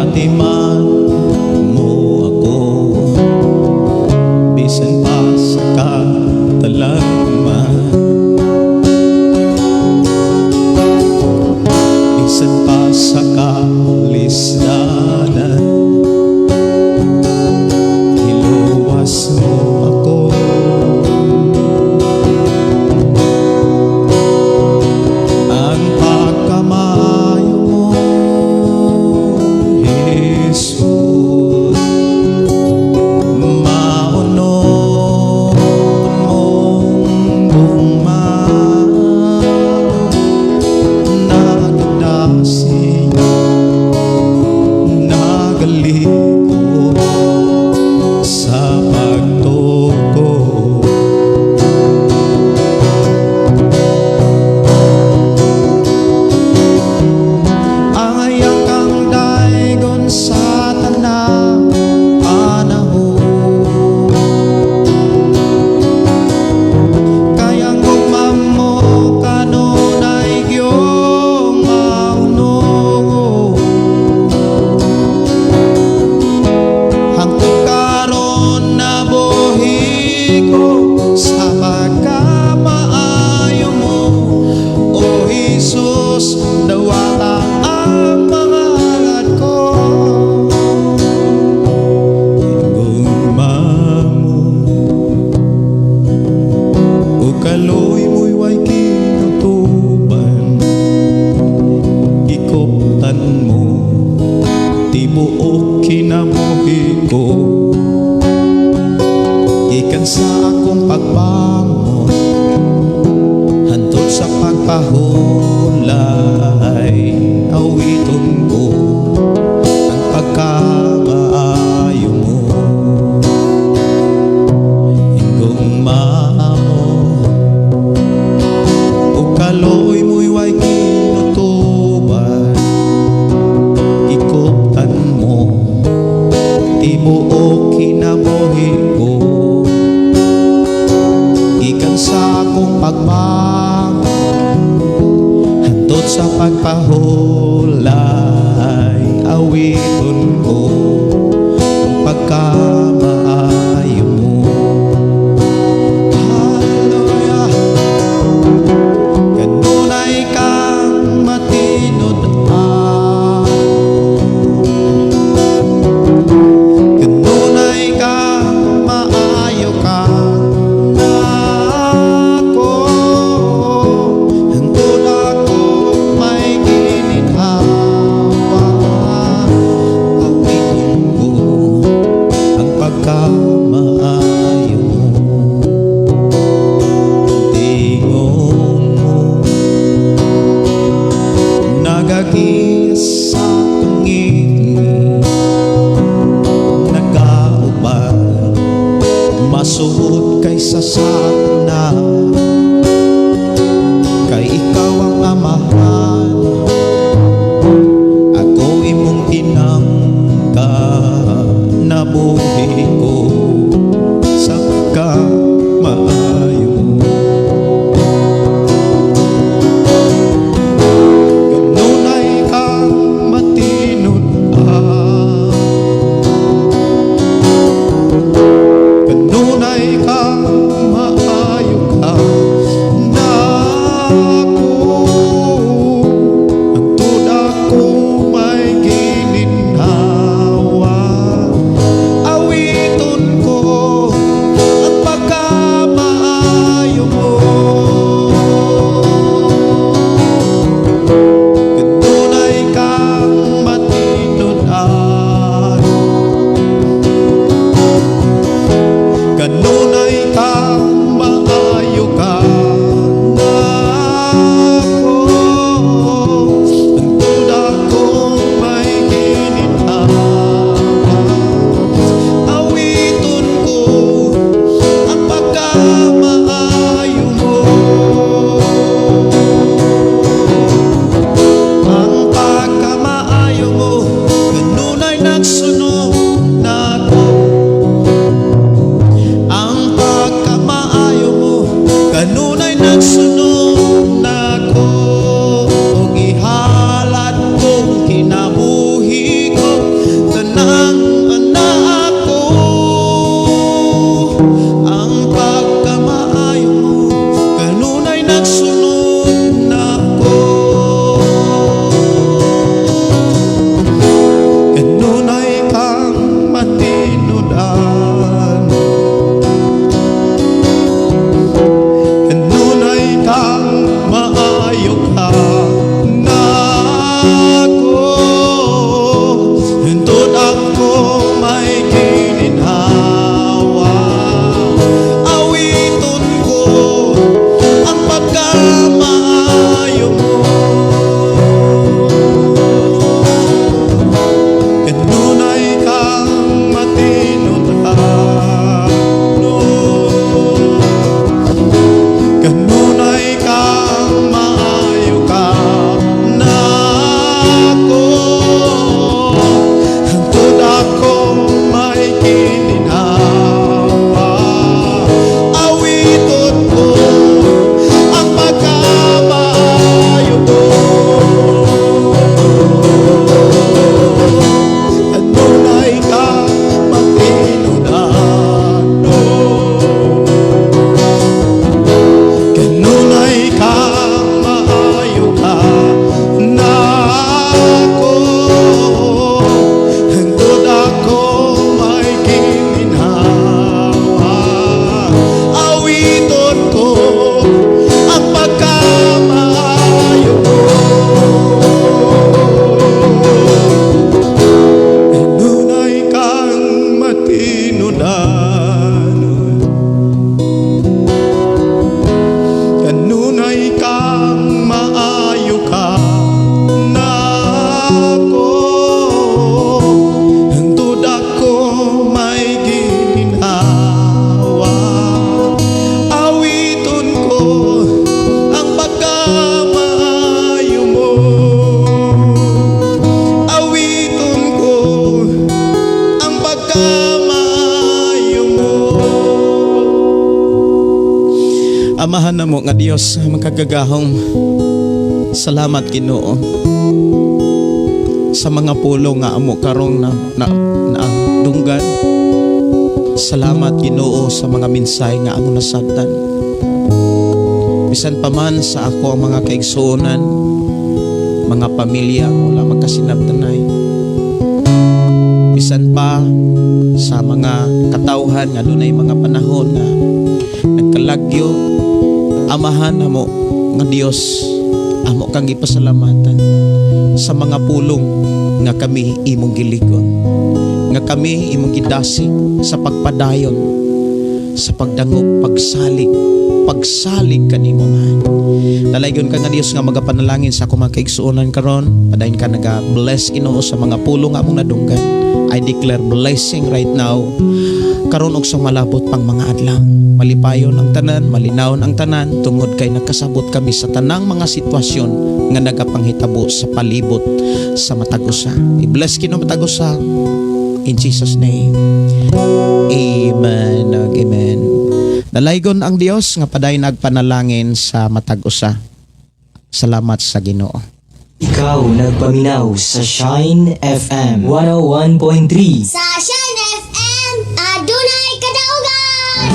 F: Atiman mo ako bisan pa sa katalagman, bisan pa sa kalisdanan, iluwas mo ako. Ang pagkamaayo mo, Jesus, maunon mong gugma, nagadasig, nagaliko sa pagtuo. Ang ayang kang daygon sa tanang panahon, kayang gugma mo kanunay giyong maunon. Hangtod karon nabuhi ko sa pagkamaayo mo, O Jesus, dawata ang mga alad ko. Gugma mo o kaloy mo'y way kinutuban, gikuptan mo tibuok kinabuhi ko, gikan sa akong pagbangon hantod sa pagpahulay, awiton ko ang pagkamaayo mo. Gugma mo o kaloy mo'y way kinutuban, gikuptan mo tibuok kinabuhi ko, gikan sa akong pagbangon hantod sa pagpahulay, awiton ko ang pagkamaayo mo. Hallelujah. Kanunay kang matinud-an, kanunay kang maayo ka nako, hangtod ako may gininhawa. Amahan namo nga Dios, makagagahom. Salamat, Ginoo, sa mga pulong nga amo karong na dunggan. Salamat, Ginoo, sa mga mensahe nga amo nasabtan. Bisan pa man sa ako ang mga kaigsuonan, mga pamilya wala magkasinabtanay. Bisan pa sa mga katawhan nga dunay mga panahon nga nagkalagyo, Amahan namo nga Dios, amo kang gipasalamatan sa mga pulong nga kami imong giligon, nga kami imong gidasig sa pagpadayon, sa pagdangop, pagsalig kanimo man. Dalaygon ka nga Dios nga magapanalangin sa akong mga kaigsuonan karon. Padayon ka naga-bless, Ginoo, sa mga pulong nga among nadunggan. I declare blessing right now karon og sa malabot pang mga adlaw. Malipayon ang tanan, malinawon ang tanan tungod kay nakasabot kami sa tanang mga sitwasyon nga nagapanghitabo sa palibot sa matag usa. I-bless kino matag usa in Jesus' name. Amen. Ug amen. Dalaygon ang Dios nga padayon nagpanalangin sa matag usa. Salamat sa Ginoo.
B: Ikaw nagpaminaw sa Shine FM 101.3.
C: Sa Shine FM, adunay kadaugan!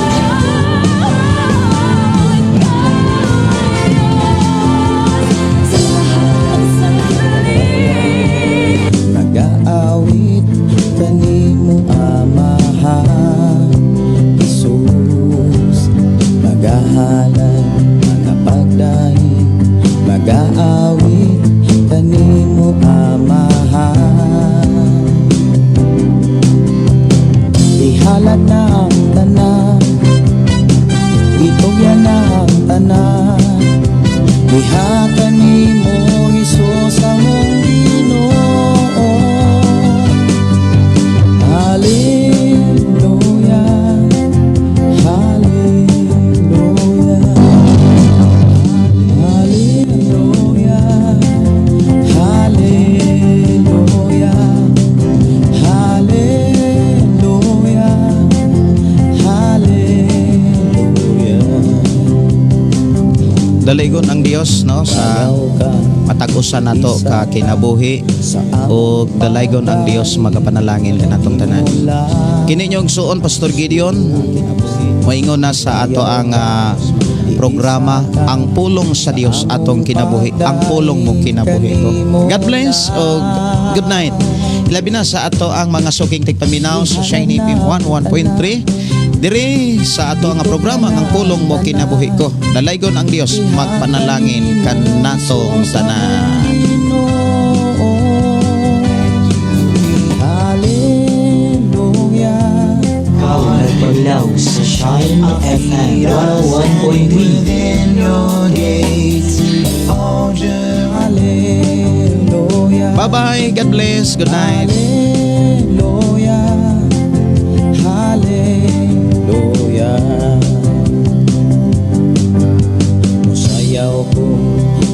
A: Sa lahat ng sandali.
D: Nagaawit kanimo, Amahan Jesus, magahalad, magapagdaig. Magaawit kanimo, Amahan. Ihalad na ang tanan, itugyan na ang tanan. Ihatag nimo, Jesus, among Ginoo. Hallelujah. Hallelujah. Hallelujah. Hallelujah. Hallelujah. Hallelujah.
E: Dalaygon ang Dios, no, sa matag usa nato ka kinabuhi o dalaygon ang Dios magapanalangin kanatong tanan. Kini inyong suon, Pastor Gideon, moingon na sa ato ang programa Ang Pulong sa Dios Atong Kinabuhi, Ang Pulong Mo Kinabuhi Ko. God bless o good night. Ilabi na sa ato ang mga suking tigpaminaw sa Shine FM 11.3 diri sa ato ang programa Ang Pulong Mo Kinabuhi Ko. Dalaygon ang Dios magpanalangin kanatong tanan.
D: Hallelujah.
B: Ikaw nagpaminaw sa Shine FM 101.3.
F: Within your gates, oh Jerusalem.
D: Hallelujah.
E: Bye-bye. God bless. Good night.